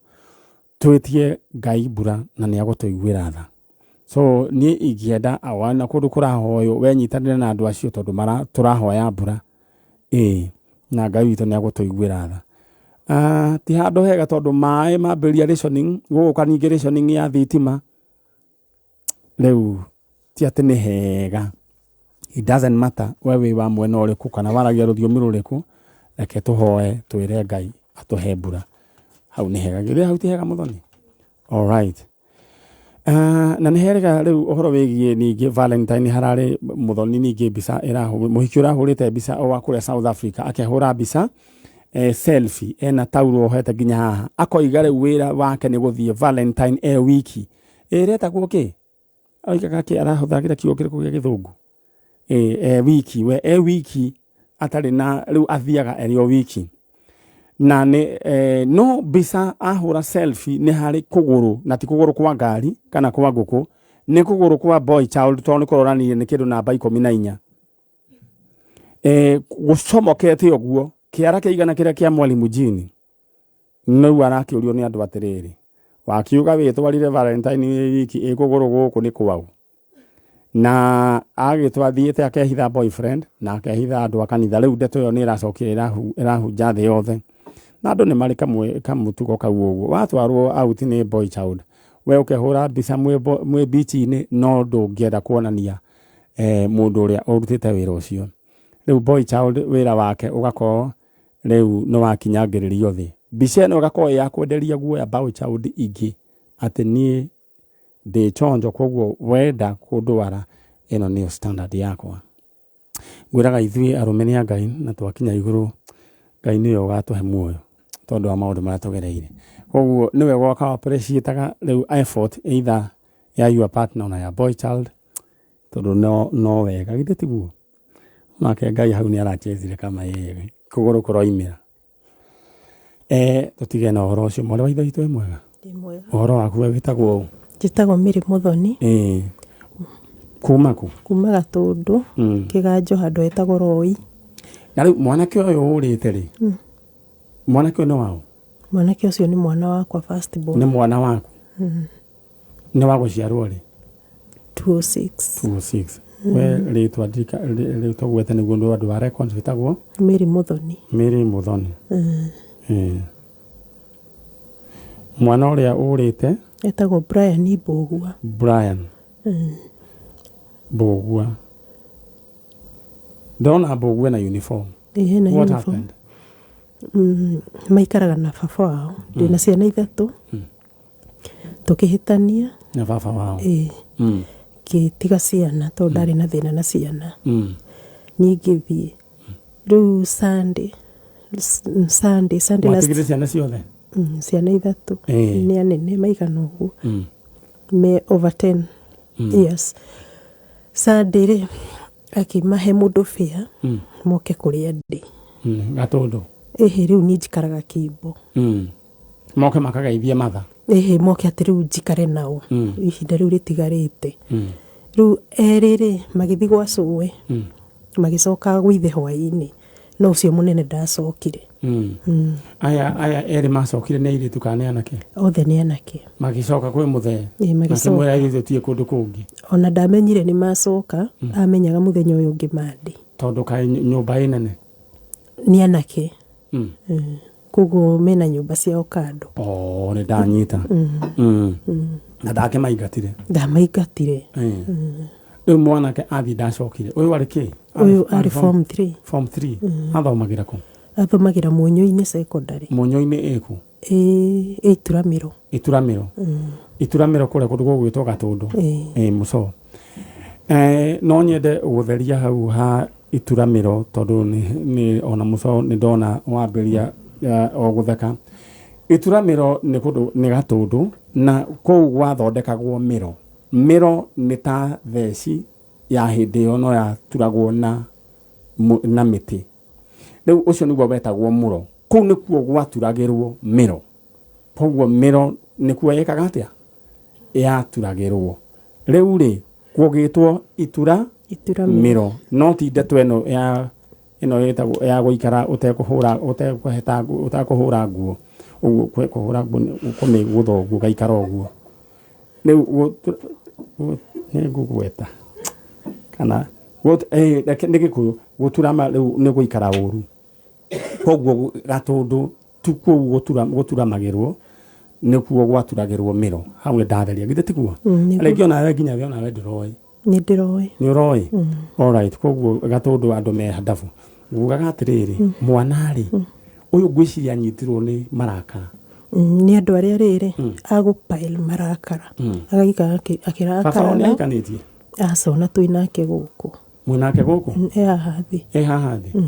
twĩtie Ngai mbura na nĩ agũtũiguĩra tha. So niĩ ingĩenda na kũndũ kũrahoywo we nyitanĩre na andũ acio tondũ tũrahoya mbura. Na Ngai witũ nĩ agũtũiguĩra tha. Ti handũ hega tondũ maĩ mambĩrĩria rationing, gũgũka ningĩ rationing ya thitima. Rĩu ti atĩ nĩ hega. It doesn't matter we wĩ wa mwena ũrĩkũ kana waragia rũthiomi rũrĩkũ, reke tũhoe twĩre Ngai atũhe mbura. Hau nĩ hega. Githĩ hau ti hega Mũthoni? All right. Na nĩ herega rĩu ũhoro wĩgiĩ ningĩ Valentine hararĩ Mũthoni ningĩ mbica mũhiki ũrahũrĩte mbica o wa kũrĩa South Africa akĩhũra mbica selfie ena tauro ohete nginya haha, akoiga rĩu wĩra wake nĩ gũthiĩ Valentine e wiki. Ĩretagwo kĩ? Oigaga kĩ? Arahũthagĩra kiugo kĩrĩkũ gĩa gĩthũngũ? E wiki, we e wiki atarĩ na rĩu athiaga eri o wiki. Na nĩ no mbica ahũra selfie nĩ harĩ kũgũrũ, na ti kũgũrũ kwa ngari kana kwa ngũkũ, nĩ kũgũrũ kwa boy child tondũ nĩ kũronanirie nĩ kĩndũ namba 14. Gũcomokete ũguo kĩara kĩigana kĩrĩa kĩa mwalimu Jini. Rĩu arakĩũrio nĩ andũ atĩrĩrĩ, wakiuga wĩtwarire Valentine wĩ wiki, ĩ kũgũrũ gũkũ nĩ kwaũ? Na agĩtwa athiĩte akehitha boyfriend na akehitha andũ a kanitha. Rĩu ndeto ĩyo nĩ ĩracokire ĩrahunja thĩ yothe. Na andũ nĩ marĩ kamũtugo kau ũguo. Watwarwo out nĩ boy child, We ũkehũra mbica mwĩ beach-inĩ, no ndũngĩenda kuonania mũndũ ũrĩa ũrutĩte wĩra ũcio. Rĩu boy child wĩra wake ũgakorwo rĩu nĩ wakinyangĩrĩrio thĩ. Mbica ĩno ĩgakorwo ĩ ya kwenderia guoya boy child ingĩ atĩ niĩ ndĩ chonjo, koguo wenda kũndwara ĩno nĩyo standard yakwa. Ngwĩraga ithuĩ arũme nĩ a Ngai na twakinya igũrũ Ngai nĩwe ũgatũhe muoyo tondũ wa maũndũ marĩa tũgereire. Koguo nĩwe gwaka appreciate rĩu effort either ya your partner ona ya boy child, tondũ no wega githĩ tiguo? Nake Ngai hau nĩ arachezire kama yeye kũgũrũ kũroimĩra. Tũtige na ũhoro ũcio. Mwarĩ wa ithe witũ wĩ mwega? Ndĩ mwega. Ũhoro waku we wĩtagwo ũ? Njĩtagwo Mary Muthoni. Kuma kũ? Kuma Gatũndũ, Kĩganjo handũ hetagwo Roi. Na rĩu mwanake ũyũ ũrĩte rĩ, mwanake ũyũ nĩ waũ? Mwanake ũcio nĩ mwana wakwa first born. Nĩ mwana waku? Nĩ wa gũciarwo rĩ? 206. 206. We rĩtwa rĩu tũgwete nĩguo nĩ andũ a records wĩtagwo? Mary Muthoni. Mary Muthoni. Mwana ũrĩa ũrĩte? Etagwo Brian Mbũgua. Brian. Mbũgua. Ndona Mbũgua na uniform. Ĩĩ, na What uniform. happened? Maikaraga na baba wao. Ndĩna ciana ithatũ. Tũkĩhĩtania. Na baba wao. Ĩĩ. Ngĩtiga ciana tondũ ndarĩ na thĩna na ciana. Niĩ ngĩthiĩ. Rĩu Sunday, Sunday, Sunday last Watigire ciana ciothe? Ciana ithatũ. Nĩ anene maigana ũguo. Me over 10 years. Sunday rĩ, akĩmahe mũndũ fare, moke kũrĩa ndĩ. Gatũndũ. Ĩhĩ, rĩu niĩ njikaraga Kĩimbo. Moke makageithie matha. Ĩhĩ, moke atĩ rĩu njikare nao. Ihinda rĩu rĩtigarĩte. Rĩu erĩ rĩ, magĩthiĩ gwa cũwe. Magĩcoka gwa ithe hwaĩ-inĩ. No ũcio mũnene ndacokire. Aya erĩ macokire nĩ airĩtu kana nĩ anake? Othe nĩ anake. Magĩcoka kwĩ mũthee. Ĩĩ, magĩcoka. Makĩmwĩra ithuĩ tũtirĩ kũndũ kũngĩ. Ona ndamenyire nĩ macoka, amenyaga mũthenya ũyũ ũngĩ mandĩ. Tondũ kaĩ nyũmba ĩ nene? Nĩ anake. Koguo mena nyũmba ciao kando. Oh, nĩ ndanyita. Na ndakĩmaingatire? Ndamaingatire. Rĩu mwanake athiĩ ndacokire. Ũyũ arĩ kĩ? Ũyũ arĩ form 3. Form 3. Athomagĩra kũ? Athomagĩra Mũnyũ-inĩ secondary. Mũnyũ-inĩ ĩkũ? Ĩ Ituramĩro. Ituramĩro. Ituramĩro kũrĩa kũndũ gũgwĩtwo Gatũndũ. Ĩ mũco. No nyende gũtheria hau ha Ituramĩro tondũ nĩ ona mũco nĩ ndona wambĩrĩria o gũtheka. Ituramĩro nĩ kũndũ nĩ Gatũndũ na kũu gwathondekagwo mĩro. Mĩro nĩ ta theci ya hĩndĩ ĩyo no yaturagwo na mĩtĩ. Rĩu ũcio nĩguo wetagwo mũro. Kũu nĩkuo gwaturagĩrwo mĩro. Koguo mĩro nĩkuo ĩkaga atĩa? Yaturagĩrwo. Rĩu rĩ, kũgĩtwo itura mĩro. No ti ndeto ĩno ya ĩno ĩtagwo ya gũikara ũtekũhũra, ũtekũheta, ũtakũhũra nguo. Ũguo kũhũra nguo nĩ kũmĩgũtha ũguo ũgaikara ũguo. Rĩu nĩ ngũgweta. Kana reke nĩ Gĩkũyũ, gũturama rĩu nĩ gũikara ũru. Koguo Gatũndũ tu kũu gũturamagĩrwo nĩkuo gwaturagĩrwo mĩro. Hau nĩ ndatheria, githĩ tiguo? Rĩngĩ onawe nginya we onawe ndũroĩ. Nĩ ndĩroĩ. Nĩ ũroĩ? All right, koguo Gatũndũ andũ me handabu. Ngugaga atĩrĩrĩ, mwana rĩ, ũyũ ngwĩciria anyitirwo nĩ marakara. Nĩ andũ arĩa rĩrĩ, agũpile marakara. Agagĩikara akĩrakara. Baba wao nĩ ahikanĩtie? Aca, ona twĩ nake gũkũ. Mwĩ nake gũkũ? E haha thĩ. E haha thĩ?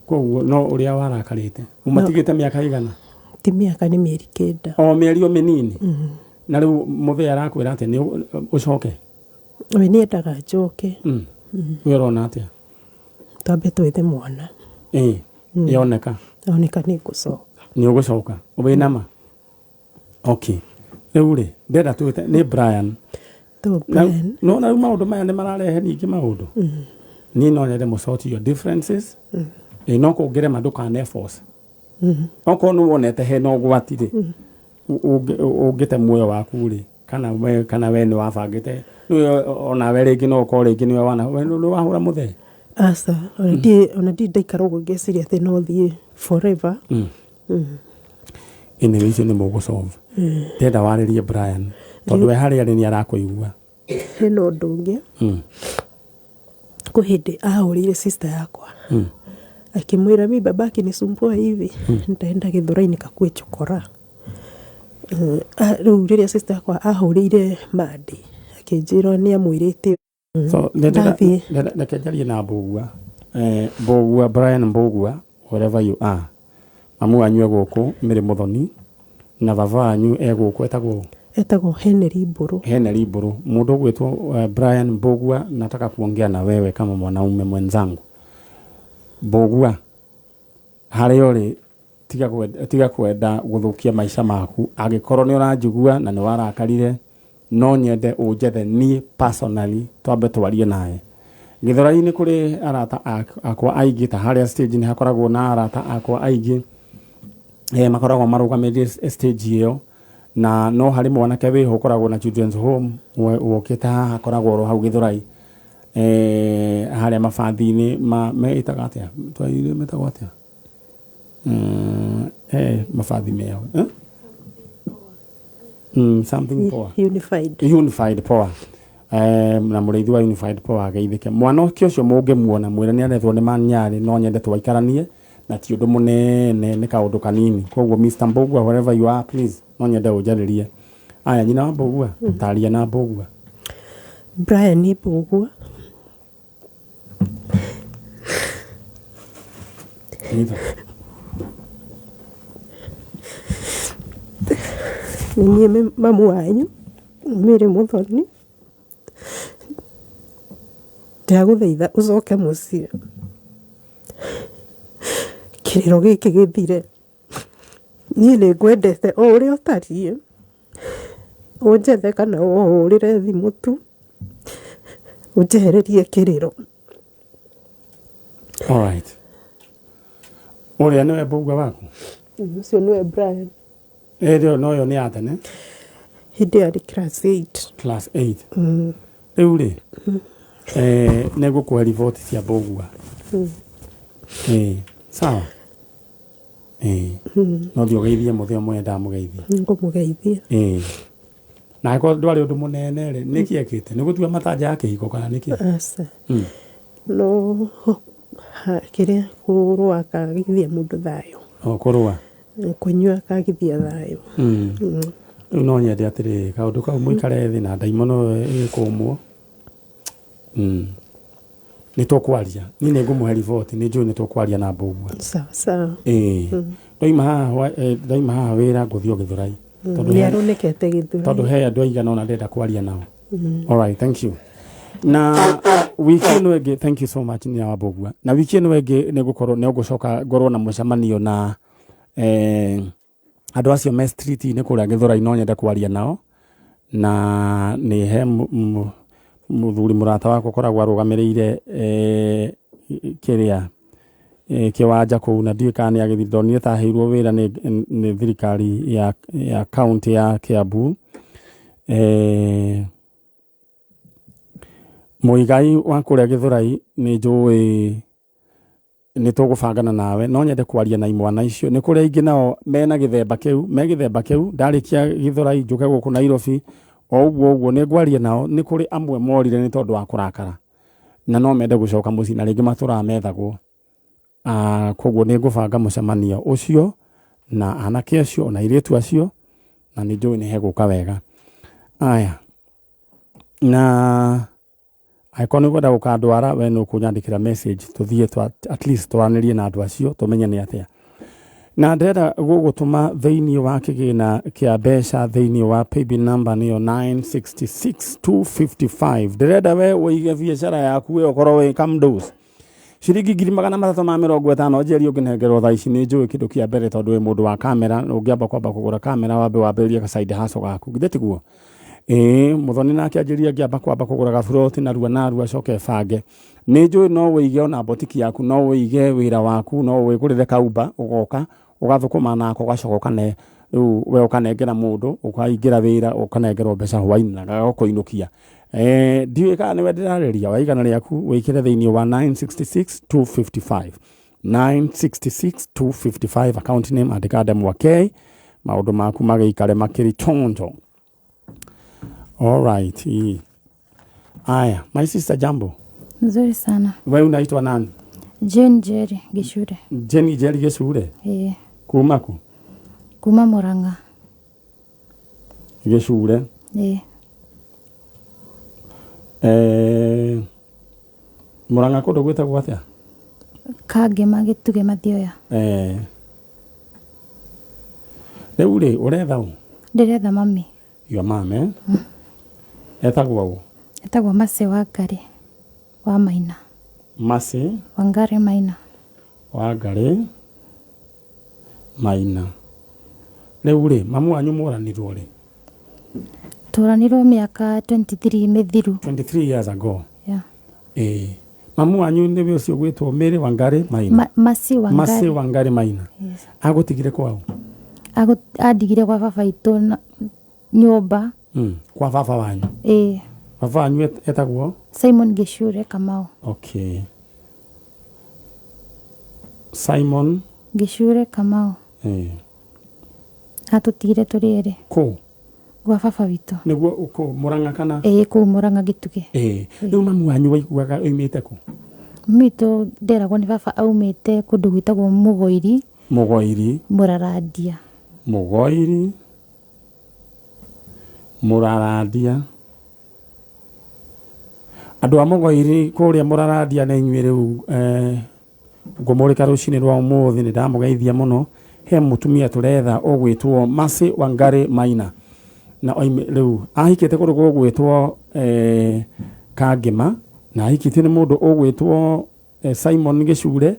Koguo no ũrĩa warakarĩte. Ũmatigĩte mĩaka igana? Ti mĩaka, nĩ mĩeri 9. O mĩeri o mĩnini? Na rĩu mũthee arakwĩra atĩa nĩ ũcoke? We nĩ endaga njoke. We ũrona atĩa? Twambe twethe mwana. Yoneka? Yoneka nĩ ngũcoka. Nĩ ũgũcoka? Wĩna ma? Okay. Rĩu rĩ, ndĩrenda twĩte nĩ Brian. To Brian. No na rĩu maũndũ maya nĩ mararehe ningĩ maũndũ. Niĩ no nyende mũsort your differences. No kũngĩrema ndũkane force. Okorwo nĩ wonete hena ũgwati rĩ, ũngĩte muoyo waku rĩ, kana we nĩ wabangĩte, onawe rĩngĩ no ũkorwo rĩngĩ nĩwe wana, we nĩ wahũra mũthee? Aca, ona ndirĩ ndaikara ũguo ngeciria atĩ no thiĩ forever. Anyway, icio nĩ mũgũsolve. Ndĩrenda warĩrie Brian. Tondũ we harĩa arĩ nĩ arakũigua. Hena ũndũ ũngĩ. Kwĩ hĩndĩ ahũrĩire sister yakwa akĩmwĩra mi baba akinisumbua hivi nitaenda Githurai nikakue chokora. Rĩu rĩrĩa sister yakwa ahũrĩire Mandi akĩnjĩra nĩ amwĩrĩte. So, Ndathiĩ. Reke njarie na Mbũgua. Mbũgua, Brian Mbũgua, wherever you are. Mamu wanyu e gũkũ Mĩrĩ Mũthoni na baba wanyu e gũkũ etagwo ũ? Etagwo Henry Mbũrũ. Henry Mbũrũ. Mũndũ ũgwĩtwo Brian Mbũgua, nataka kuongea na wewe kama mwanaume mwenzangu. Mbũgua, harĩa ũrĩ tiga kwenda gũthũkia maica maku. Angĩkorwo nĩ ũranjigua na nĩ warakarire, no nyende ũnjethe niĩ personally twambe twarie nawe. Gĩthũrai-inĩ kũrĩ arata akwa aingĩ, ta harĩa stage nĩ hakoragwo na arata akwa aingĩ, makoragwo marũgamĩrĩire stage ĩyo, na no harĩ mwanake wĩho ũkoragwo na Children's Home wokĩte haha, akoragwo oro hau Gĩthũrai, harĩa mabathi-inĩ ma, ĩtaga atĩa? Twaire metagwo atĩa? Mabathi meho. Something poor. Unified. Unified power. Na mũrĩithi wa Unified Power ageithĩke. Mwanake ũcio mũngĩmuona mwĩre nĩ arethwo nĩ Manyarĩ, no nyende twaikaranie na ti ũndũ mũnene, nĩ kaũndũ kanini. Koguo Mr. Mbũgua, wherever you are, please, no nyende ũnjarĩrie. Aya, nyina wa Mbũgua, taria na Mbũgua. Brian Mbũgua. Nyita. Nĩ niĩ mamu wanyu, Mary Mũthoni. Ndagũthaitha ũcoke mũciĩ. Kĩrĩro gĩkĩ gĩthire. Niĩ nĩ ngwendete o ũrĩa ũtariĩ. Ũnjethe kana ũhũrĩre thimũ tu. Ũnjehererie kĩrĩro. All right. Ũrĩa nĩwe Mbũgua waku? Ũcio nĩwe Brian. Ĩrĩo no yo nĩ ya tene? Hĩndĩ ĩyo arĩ class 8. Class 8. Rĩu rĩ, nĩ ngũkũhe riboti cia Mbũgua. Sawa? No thiĩ ũgeithie mũthee ũmwe ndamũgeithia. Ngũmũgeithia. Na angĩkorwo ndwarĩ ũndũ mũnene rĩ, nĩkĩ ekĩte? Nĩ gũtua matanja ya kĩhiko kana nĩkĩ? Aca. No kĩrĩa kũrũa akagithia mũndũ thayũ. O kũrũa? Kũnyua akagithia thayũ. Rĩu no nyende atĩrĩrĩ, kaũndũ kau mũikare thĩ na ndaimono ĩkũmwo. Nĩ tũkwaria. Niĩ nĩ ngũmũhe riboti, nĩ njũĩ nĩ tũkwaria na Mbũgua. Sawa sawa. Ndoima haha, ndoima haha wĩra ngũthiĩ o Gĩthũrai. Nĩ aronekete Gĩthũrai. Tondũ he andũ aigana ũna ndĩrenda kwaria nao. All right, thank you. Na wiki ĩno ĩngĩ, thank you so much nyina wa Mbũgua. Na wiki ĩno ĩngĩ nĩ ngũkorwo, nĩ ngũcoka ngorwo na mũcemanio na andũ acio me street-inĩ kũrĩa Gĩthũrai, no nyende kwaria nao. Na nĩ he mũthuri mũrata wakwa ũkoragwo arũgamĩrĩire kĩrĩa kĩwanja kũu, na ndiũĩ kana nĩ agĩthiĩ, ndonire ta aheirwo wĩra nĩ thirikari ya county ya Kiambu. Mũigai wa kũrĩa Gĩthũrai nĩ njũĩ nĩ tũgũbangana nawe, no nyende kwaria na imwana icio. Nĩ kũrĩ aingĩ nao mena gĩthemba kĩu, me gĩthemba kĩu, ndarĩkia Gĩthũrai njũke gũkũ Nairobi, o ũguo ũguo nĩ ngwaria nao. Nĩ kũrĩ amwe morire nĩ tondũ wa kũrakara, na no mende gũcoka mũciĩ na rĩngĩ matũraga methagwo. Koguo nĩ ngũbanga mũcemanio ũcio na anake acio na airĩtu acio, na nĩ njũĩ nĩ hegũka wega. Aya, na angĩkorwo nĩ ũkwenda gũkandwara, we nĩ ũkũnyandĩkĩra message, tũthiĩ at least twaranĩrie na andũ acio, tũmenye nĩ atĩa. Na ndĩrenda gũgũtũma thĩinĩ wa kĩgĩna kĩa mbeca thĩinĩ wa paybill number nĩyo 966255. Ndĩrenda we ũige biacara yaku we ũkorwo wĩ kamdos. Ciringi 350 njeri ũngĩnengerwo thaa ici nĩ njũĩ kĩndũ kĩa mbere, tondũ wĩ mũndũ wa kamera, ũngĩamba kwamba kũgũra kamera wambe wambĩrĩrie ka side hustle gaku, githĩ tiguo? Mũthoni nake anjĩrire ngĩamba kwamba kũgũra gaburoti narua narua acoke bange. Nĩ njũĩ no ũige ona botiki yaku, no ũige wĩra waku, no wĩgũrĩre kaumba, ũgoka ũgathũkũma nako, ũgacoka ũkane rĩu we ũkanengera mũndũ, ũkaingĩra wĩra, ũkanengerwo mbeca hwainĩ na gagakũinũkia. Ndiũĩ kana nĩwe ndĩrarĩria, wa igana rĩaku wĩkĩre thĩinĩ wa 966255. 966255 account name andĩka Ndemwa K, maũndũ maku magĩikare makĩrĩ chonjo. All right. Ii. Aya, my sister jambo. Nzuri sana. Wewe unaitwa nani? Jane Jerry Gichure. Jenny Jerry Gicure. Ĩĩ. Kuma kũ? Kuma Murang'a. Gicure. Ĩĩ. Eh, Murang'a kũndũ gwĩtagwo atĩa? Kangema Gĩtugĩ Mathioya. Eh. Rĩu rĩ, ũretha ũ? Ndĩretha mami. Your mom, eh? Etagwo ũ? Etagwo Mercy Wangari wa Maina. Mercy Wangari Maina. Wangari Maina. Rĩu rĩ, mamu wanyu mworanirwo rĩ? Tũranirwo mĩaka 23 mĩthiru. 23 years ago. Yeah. Ĩĩ. Mamu wanyu nĩwe ũcio gwĩtwo Mary Wangari Maina. Mercy Wangari. Mercy Wangari Maina. Yes. Agũtigire kwao? Andigire gwa baba itũ na nyũmba. Kwa baba wanyu? Ĩĩ. Baba wanyu etagwo? Simon Gichure Kamau. Okay. Simon Gichure Kamau. Eh. Atũtigire tũrĩ erĩ. Kũ? Gwa baba witũ. Nĩguo kũ Murang'a kana? Ĩĩ kũu Murang'a Gĩtugĩ. Ĩĩ. Rĩu mamu wanyu waiguaga oimĩte kũ? Mami witũ nderagwo nĩ baba aumĩte kũndũ gwĩtagwo Mũgoiri. Mũgoiri. Mũrarandia. Mũgoiri. Mũrarandia. Andũ a Mũgoiri kũrĩa Mũrarandia nĩ inyuĩ rĩu ngũmũrĩka rũcinĩ rwa ũmũthĩ nĩ ndamũgeithia mũno. He mũtumia tũretha ũgwĩtwo Mercy Wangari Maina. Na oime rĩu ahikĩte kũndũ gũgwĩtwo Kangema na ahikĩtio nĩ mũndũ ũgwĩtwo Simon Gichure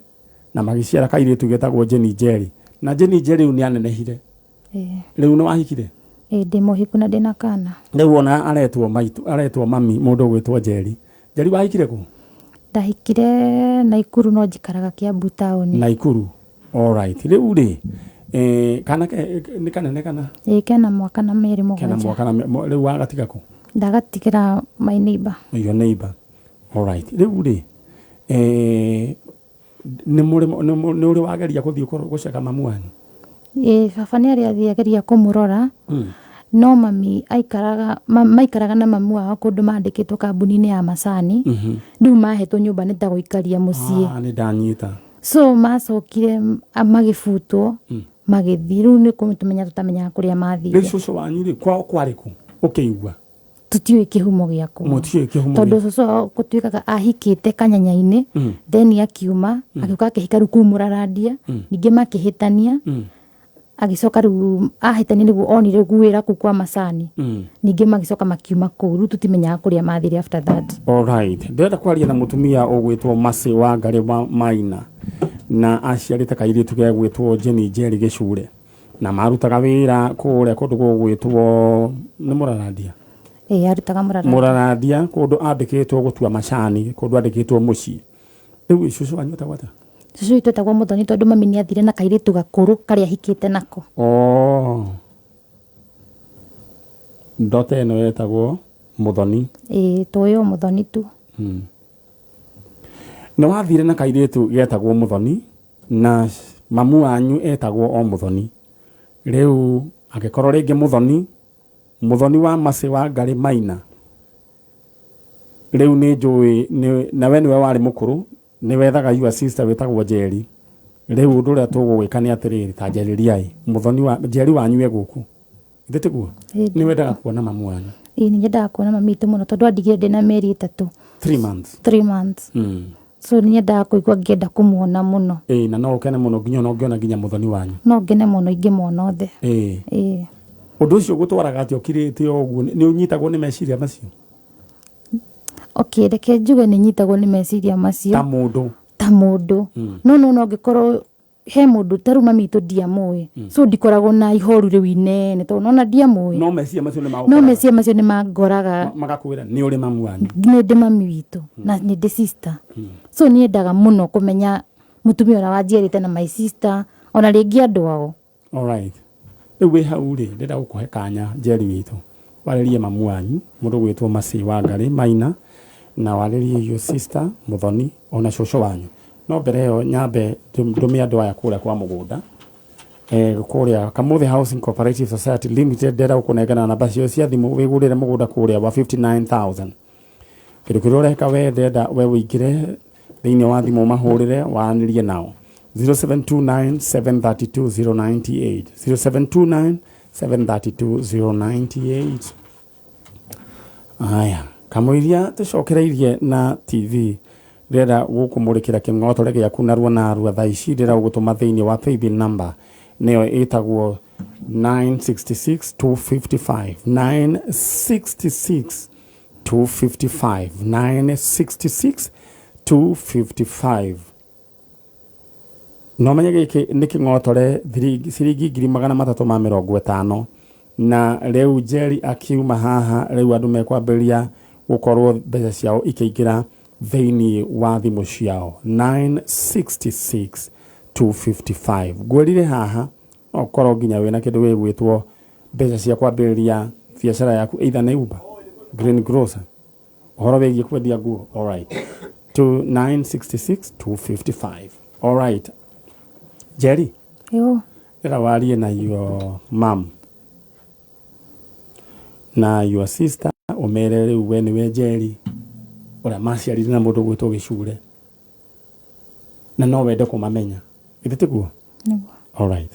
na magĩciara kairĩtu getagwo Jenny Njeri. Na Jenny Njeri rĩu nĩ anenehire. Rĩu nĩ wahikire? Ĩĩ ndĩ mũhiku na ndĩna kana. Rĩu ona aretwo maitu, aretwo mami mũndũ ũgwĩtwo Njeri. Njeri wahikire kũ? Ndahikire Naikuru no njikaraga Kiambu taũni. Naikuru. All right. Rĩu rĩ kana nĩ kanene kana? Ĩĩ kena mwaka na mĩeri mũgwanja. Kena mwaka na rĩu wagatiga kũ? Ndagatigĩra my neighbor. Your neighbor. All right. Rĩu rĩ nĩ ũrĩ wageria gũthiĩ gũceka mamu wanyu? Ĩĩ baba nĩ arĩ athiĩ ageria kũmũrora. No mami aikaraga maikaraga na mamu wao kũndũ mandĩkĩtwo kambuni-inĩ ya macani. Rĩu mahetwo nyũmba nĩ ta gũikaria mũciĩ. Nĩ ndanyita. So macokire magĩbutwo magĩthiĩ. Rĩu nĩ kũmenya tũtamenyaga kũrĩa mathire. Rĩu cũcũ wanyu rĩ kwao kwarĩ kũ? Ũkĩigua? Tũtiũĩ kĩhumo gĩa kwao. Mũtiũĩ kĩhumo. Tondũ cũcũ wao gũtuĩkaga ahikĩte kanyanya-inĩ, then akiuma, agĩũka akĩhika rĩu kũu Mũrarandia, ningĩ makĩhĩtania, agĩcoka rĩu ahĩtania nĩguo onire wĩra kũu kwa macani. Ningĩ magĩcoka makiuma kũu, rĩu tũtimenyaga kũrĩa mathire after that. All right. Ndĩrenda kwaria na mũtumia ũgwĩtwo Mercy Wangari Maina na aciarĩte kairĩtu gegwĩtwo Jenny Njeri Gichure na marutaga wĩra kũrĩa kũndũ gũgwĩtwo nĩ Mũrarandia. Ĩĩ arutaga Mũrarandia. Mũrarandia kũndũ andĩkĩtwo gũtua macani, kũndũ andĩkĩtwo mũciĩ. Rĩu cũcũ wanyu etagwo atĩa? Cũcũ witũ etagwo Mũthoni tondũ mami nĩ athire na kairĩtu gakũrũ karĩa ahikĩte nako. Oh. Ndota ĩno etagwo Mũthoni. Ĩĩ tũĩ o Mũthoni tu. Nĩ wathire na kairĩtu getagwo Mũthoni na mamu wanyu etagwo o Mũthoni. Rĩu angĩkorwo rĩngĩ Mũthoni, Mũthoni wa Mercy Wangari Maina. Rĩu nĩ njũĩ na we nĩwe warĩ mũkũrũ, nĩ wethaga your sister wĩtagwo Njeri. Rĩu ũndũ ũrĩa tũgũgwĩka nĩ atĩrĩrĩ, ta njarĩriai Mũthoni wa Njeri wanyu e gũkũ. Githĩ tiguo? Nĩ wendaga kuona mamu wanyu? Ĩĩ nĩ nyendaga kuona mami witũ mũno tondũ andigire ndĩna mĩeri 3. 3 months. 3 months. So nĩ nyendaga kũigua ngĩenda kũmuona mũno. Ĩĩ na no ũkene mũno nginya ona ũngĩona nginya Mũthoni wanyu. No ngene mũno ingĩmuona othe. Ĩĩ. Ĩĩ. Ũndũ ũcio ũgũtwaraga atĩa ũkirĩte ũguo? Nĩ ũnyitagwo nĩ meciria macio? Okay, reke njuge nĩ nyitagwo nĩ meciria macio. Ta mũndũ. Ta mũndũ. No no no ngĩkorwo he mũndũ ta rĩu mami witũ ndiamũĩ. So ndikoragwo na ihoru rĩu inene tondũ nona ndiamũĩ. No meciria macio nĩ magũkoraga. No meciria macio nĩ mangoraga. Magakwĩra nĩ ũrĩ mamu wanyu. Nĩ ndĩ mami witũ na nĩ ndĩ sister. So nĩ endaga mũno kũmenya mũtumia ũrĩa wanjiarĩte na my sister ona rĩngĩ andũ ao. All right. Rĩu wĩ hau rĩ, ndĩrenda gũkũhe kanya Njeri witũ. Warĩrie mamu wanyu, mũndũ ũgwĩtwo Mercy Wangari Maina, na warĩrie your sister Mũthoni ona cũcũ wanyu. No mbere ĩyo nyambe ndũme andũ aya kũrĩa kwa mũgũnda. Kũrĩa Kamuthe Housing Cooperative Society Limited ndĩrenda gũkũnengera namba cio cia thimũ wĩgũrĩre mũgũnda kũrĩa wa 59000. Kĩndũ kĩrĩa ũreka we ndĩrenda we wĩingĩre thĩinĩ wa thimũ mahũrĩre waranĩrie nao 0729 732 098, 0729 732 098. Aya, kamũiria tũcokereirie na TV, ndĩrenda gũkũmũrĩkĩra kĩng'otore gĩaku narua narua thaa ici. Ndĩrenda gũgũtũma thĩinĩ wa paybill number, nĩyo ĩtagwo 966 255, 966 255, 966 255. No menye gĩkĩ nĩ kĩng'otore ciringi 350,000. Na rĩu Jerry akiuma haha, rĩu andũ mekwambĩrĩria gũkorwo mbeca ciao ikĩingĩra thĩinĩ wa thimũ ciao. 966 255 ngwĩrire haha no ũkorwo nginya wĩna kĩndũ gĩgwĩtwo mbeca cia kwambĩrĩria biacara yaku, either nĩ Uber, green grocer, ũhoro wĩgiĩ kwendia nguo. Alright, to 966 255. Alright, Jerry. Yo. Ĩra warie na your mom na your sister, ũmere rĩu we nĩwe Jerry ũrĩa maciarire na mũndũ ũgwĩtwo Gĩcure, na no wende kũmamenya, githĩ tiguo? Nĩguo. Alright.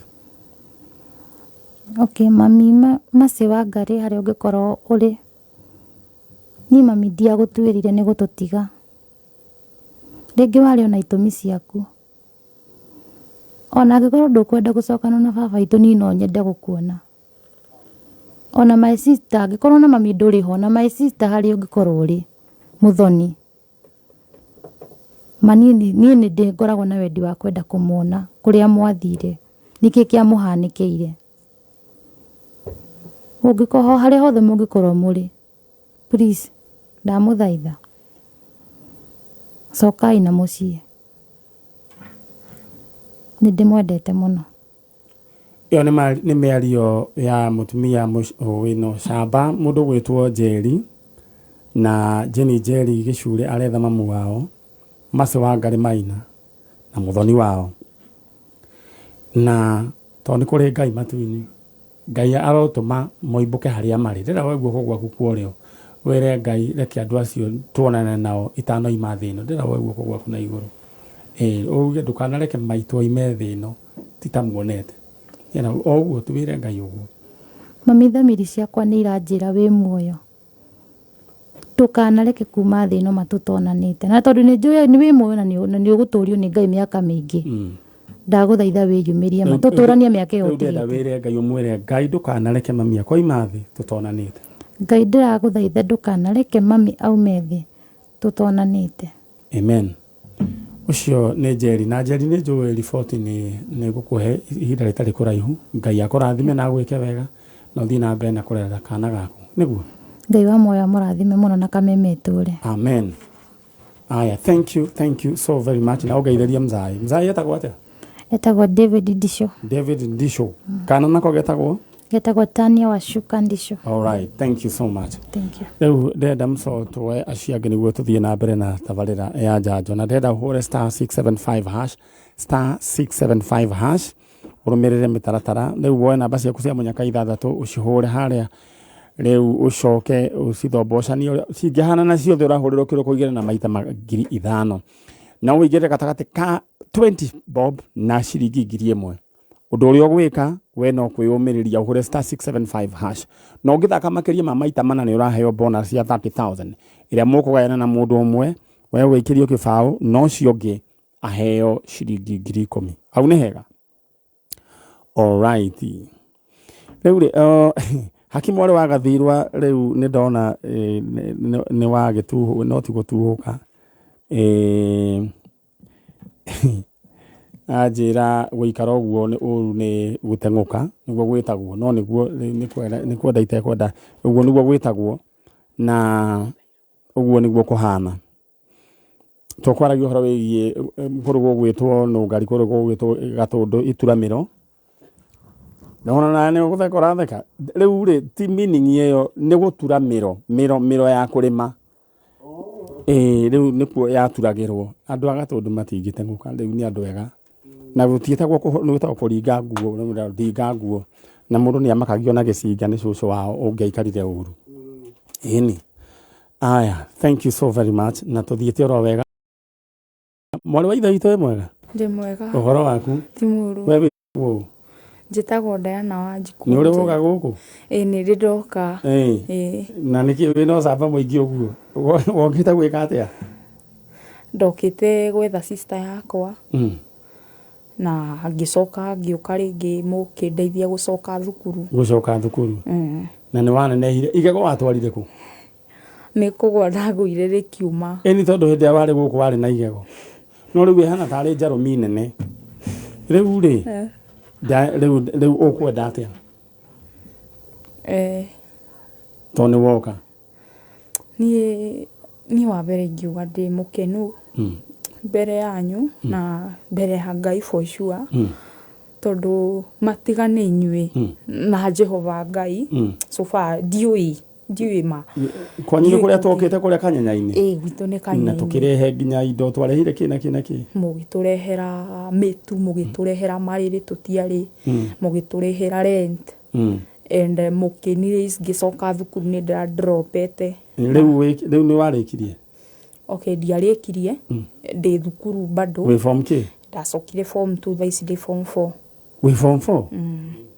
Okay, mami Mercy wa Ngarĩ, harĩa ũngĩkorwo ũrĩ, niĩ mami ndiagũtuĩrire nĩ gũtũtiga. Rĩngĩ warĩ ona itũmi ciaku. Ona angĩkorwo ndũkwenda gũcokana na baba witũ, niĩ no nyende gũkuona. Ona my sister, angĩkorwo na mami ndũrĩ ho, na my sister harĩa ũngĩkorwo ũrĩ, Mũthoni. Ma niĩ nĩ ndĩ ngoragwo na wendi wa kwenda kũmuona kũrĩa mwathire, nĩkĩ kĩamũhanĩkĩire. Ũngĩkorwo harĩa hothe mũngĩkorwo mũrĩ, please ndamũthaitha, cokai na mũciĩ. Nĩ ndĩmwendete mũno. Ĩyo nĩ mĩario ya mũtumia wĩna ũcamba, mũndũ ũgwĩtwo Njeri, na Jenny Njeri Gĩcure aretha mamu wao Mercy Wangari Maina na mũthoni wao. Na tondũ nĩ kũrĩ Ngai matu-inĩ, Ngai arotũma moimbũke harĩa marĩ. Ndĩrenda woe guoko gwaku kwa ũrĩo wĩre Ngai, reke andũ acio tuonane nao itanoima thĩ ĩno. Ndĩrenda woe guoko gwaku na igũrũ, uge ndũkanareke maitũ oime thĩ ĩno titamuonete. O ũguo tu wĩre Ngai ũguo. Mami, thamiri ciakwa nĩ iranjĩra wĩ muoyo. Ndũkanareke kuma thĩ ĩno matũtonanĩte. Na tondũ nĩ njũĩ nĩ wĩ muoyo na nĩ ũgũtũrio nĩ Ngai mĩaka mĩingĩ. Ndagũthaitha wĩyumĩrie ma tũtũranie mĩaka ĩyo Rĩu ndĩrenda ũtigĩte. wĩre Ngai, ũmwĩre Ngai, ndũkanareke mami akwa oima thĩ tũtonanĩte. Ngai, ndĩragũthaitha ndũkanareke mami aume thĩ tũtonanĩte. Amen. Ũcio nĩ Njeri, na Njeri nĩ njũĩ riboti nĩ ngũkũhe ihinda rĩtarĩ kũraihu. Ngai akũrathime na agwĩke wega na ũthiĩ na mbere na kũrera kana gaku, nĩguo. Ngai wa muoyo amũrathime mũno na kameme ĩtũre. Amen. Aya, thank you, thank you so very much. Na ũngeithĩrie mzai. Mzai etagwo atĩa? Etagwo David Ndisho. David Ndisho. Kana nako getagwo? Getagwo Tania Wacuka Ndisho. All right, thank you so much. Thank you. Rĩu ndĩrenda mũco tuoe acio angĩ nĩguo tũthiĩ na mbere na tabarĩra ya njanjo, na ndĩrenda ũhũre *675 hash, *675 hash, ũrũmĩrĩre mĩtaratara. Rĩu woe namba ciaku cia mũnyaka ithathatũ, ũcihũre harĩa, rĩu ũcoke ũcithombocanie ũrĩa cingĩhanana ciothe. Ũrahũrĩrwo kĩroko igĩrĩ na maita 5,000, na ũingĩre gatagatĩ ka 20 bob na ciringi 1,000. Ũndũ ũrĩa ũgwĩka we no kwĩyũmĩrĩria ũhũre *675 hash, na ũngĩthaka makĩria ma maita mana nĩ ũraheo bonus ya 30,000 ĩrĩa mũkũgayana na mũndũ ũmwe. We wĩikĩrio kĩbaũ, na ũcio ũngĩ aheo ciringi 10,000. Hau nĩ hega. Alright, rĩu rĩ, hakimu warĩ wa Gathirwa, rĩu nĩ ndona nĩ wagĩtuhũ, no ti gũtuhũka, anjĩra gũikara ũguo nĩ ũru, nĩ gũteng'ũka nĩguo gwĩtagwo, no nĩguo nĩ kwenda itekwenda, ũguo nĩguo gwĩtagwo na ũguo nĩguo kũhana. Tũkwaragia ũhoro wĩgiĩ kũndũ gũgwĩtwo Nũngari, kũndũ gũgwĩtwo Gatũndũ, Ituramĩro. Nona na nĩ ũgũtheka ũratheka. Rĩu rĩ, ti meaning ĩyo, nĩ gũtura mĩro, mĩro, mĩro ya kũrĩma. Ĩĩ, rĩu nĩkuo yaturagĩrwo. Andũ a Gatũndũ matingĩteng'ũka, rĩu nĩ andũ ega. Na gũtiĩtagwo nĩ gwĩtagwo kũringa nguo, ndinga nguo. Na mũndũ nĩ amakagio na gĩcinga nĩ cũcũ wao ũngĩaikarire ũru. Ĩni. Aya, thank you so very much. Na tũthiĩte oro wega. Mwarĩ wa ithe witũ wĩ mwega? Ndĩ mwega. Ũhoro waku? Ti mũũru. We wĩ ũũ? Njĩtagwo Diana Wanjikũ. Nĩ ũrĩ woka gũkũ? Ĩĩ nĩ ndĩ ndoka. Ĩĩ. Ĩĩ. Na nĩkĩ wĩna ũcamba mũingĩ ũguo? Wokĩte gwĩka atĩa? Ndokĩte gwetha sister yakwa. Na ngĩcoka ngĩũka rĩngĩ mũkĩndeithia gũcoka thukuru. Gũcoka thukuru. Na nĩ wanenehire. Igego watwarire kũ? Nĩ kũgwa ndagũire rĩkiuma. Ĩni tondũ hĩndĩ ĩrĩa warĩ gũkũ warĩ na igego. No rĩu ĩhana tarĩ njarũmi nene. Rĩu rĩ, rĩu ũkwenda atĩa? Tondũ nĩ woka. Niĩ wa mbere ingiuga ndĩ mũkenu mbere yanyu na mbere ya Ngai for sure. Tondũ matiga nĩ inyuĩ na Jehova Ngai. So far ndiũĩ ma. Kwanyu nĩ kũrĩa twokĩte kũrĩa Kanyenya-inĩ? Ĩĩ, gwitũ nĩ Kanyenya-inĩ. Na tũkĩrehe nginya indo, twarehire kĩ na kĩ na kĩ? Mũgĩtũrehera mĩtu, mũgĩtũrehera marĩrĩ tũtiarĩ, mũgĩtũrĩhĩra rent. And mũkĩni ngĩcoka thukuru nĩ ndĩra dropete. Rĩu nĩ warĩkirie? Okay, ndiarĩkirie, ndĩ thukuru bado. Wĩ form kĩ? Ndacokire form 2, thaa ici ndĩ form 4. Wĩ form 4?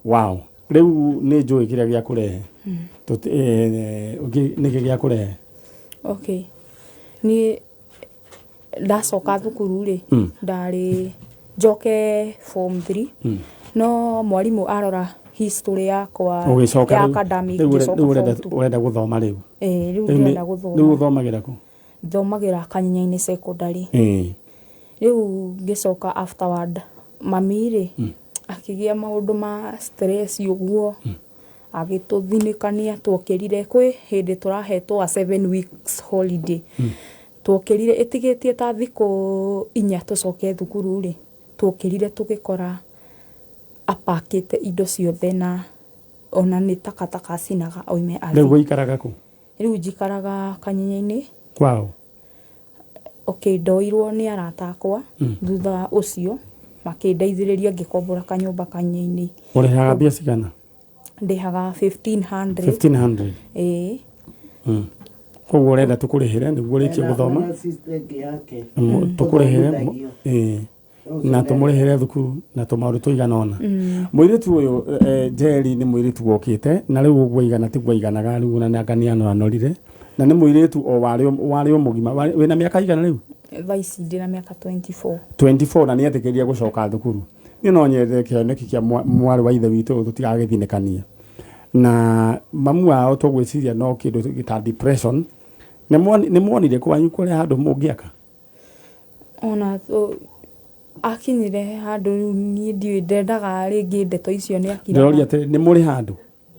Wow. Rĩu nĩ njũĩ kĩrĩa gĩa kũrehe. Nĩkĩ gĩa kũrehe? Okay. Niĩ ndacoka thukuru rĩ, ndarĩ njoke form 3. No mwarimũ arora history yakwa ya academic, ngĩcoka form 2. Ũrenda gũthoma rĩu? Ĩĩ, rĩu ndĩrenda gũthoma. Rĩu ũthomagĩra kũ? Thomagĩra Kanyenya-inĩ secondary. Rĩu ngĩcoka afterward, mami rĩ, akĩgĩa maũndũ ma stress ũguo, agĩtũthinĩkania twokĩrire, kwĩ hĩndĩ tũrahetwo a 7 weeks holiday. Twokĩrire ĩtigĩtie ta thikũ inya tũcoke thukuru rĩ, twokĩrire tũgĩkora apakĩte indo ciothe na ona nĩ takataka acinaga oime athiĩ. Rĩu ũikaraga kũ? Rĩu njikaraga Kanyenya-inĩ. Kwao? Okay, ndoirwo nĩ arata akwa thutha ũcio makĩndeithĩrĩria ngĩkombora kanyũmba Kanyenya-inĩ. Ũrĩhaga mbia cigana? Ndĩhaga 1500. 1500? Ĩĩ. Koguo ũrenda tũkũrĩhĩre nĩguo ũrĩkie gũthoma? Tũkũrĩhĩre, ĩĩ. Na tũmũrĩhĩre thukuru na tũmaũndũ tũigana ũna. Mũirĩtu ũyũ Njeri nĩ mũirĩtu wokĩte na rĩu ũguo aigana tiguo aiganaga rĩu ona nanga nĩ anoanorire. Na nĩ mũirĩtu o warĩ o mũgima. Wĩna mĩaka igana rĩu? Thaa ici ndĩna mĩaka 24. 24 na nĩ etĩkĩrire gũcoka thukuru. Niĩ no nyende kĩoneki kĩa mwarĩ wa ithe witũ tũtigagĩthinĩkanie. Na mamu wao tũgwĩciria no kĩndũ ta depression. Nĩ mwonire kwanyu kũrĩa handũ mũngĩaka? Ona akinyire handũ rĩu niĩ ndiũĩ ndendaga rĩngĩ ndeto icio nĩ akiraga. Ndĩroria atĩrĩ, nĩ mũrĩ handũ?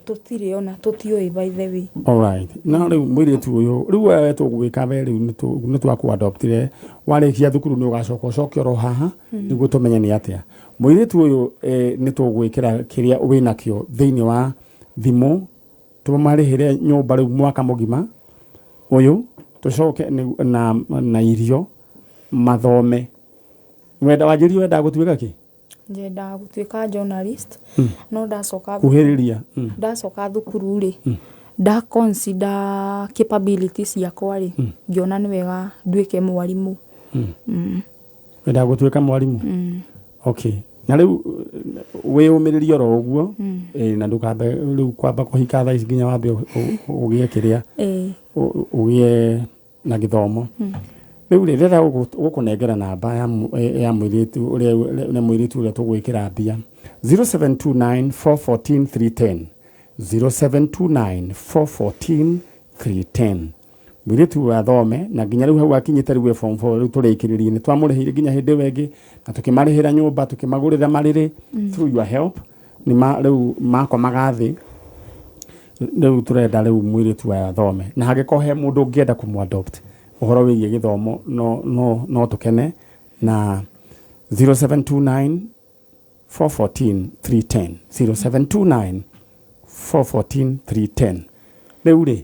Tũtirĩ ona tũtiũĩ by the way. All right. Na rĩu mũirĩtu ũyũ, rĩu we tũgwĩka we rĩu nĩ twakũ-adoptire. Warĩkia thukuru nĩ ũgacoka ũcoke oro haha nĩguo tũmenye nĩ atĩa. Mũirĩtu ũyũ nĩ tũgwĩkĩra kĩrĩa wĩnakĩo thĩinĩ wa thimũ, tũmarĩhĩre nyũmba rĩu mwaka mũgima ũyũ, tũcoke na irio mathome. Wenda wanjĩrire wendaga gũtuĩka kĩ? Nyendaga gũtuĩka journalist, no ndacoka Kuhĩrĩria. Ndacoka thukuru rĩ, nda consider capabilities ciakwa rĩ, ngĩona nĩ wega nduĩke mwarimũ. Wendaga gũtuĩka mwarimũ? Okay. Na rĩu wĩyũmĩrĩrie oro ũguo, na ndũkambe rĩu kwamba kũhika thaa ici nginya wambe ũgĩe kĩrĩa, ũgĩe na gĩthomo. Rĩu rĩ, ndĩrenda gũkũnengera namba ya mũirĩtu ũrĩa, nĩ mũirĩtu ũrĩa tũgwĩkĩra mbia. 0729 414 310. 0729 414 310. Mũirĩtu ũyũ athome, na nginya rĩu hau akinyĩte rĩu e form 4, rĩu tũrĩkĩrĩrie. Nĩ twamũrĩhĩire nginya hĩndĩ ĩyo ĩngĩ, na tũkĩmarĩhĩra nyũmba, tũkĩmagũrĩra marĩrĩ, through your help. Nĩ ma, rĩu makomaga thĩ. Rĩu tũrenda rĩu mũirĩtu aya athome. Na hangĩkorwo he mũndũ ũngĩenda kũmũ-adopt, ũhoro wĩgiĩ gĩthomo, no tũkene. Na 0729 414 310. 0729 414 310. Rĩu rĩ,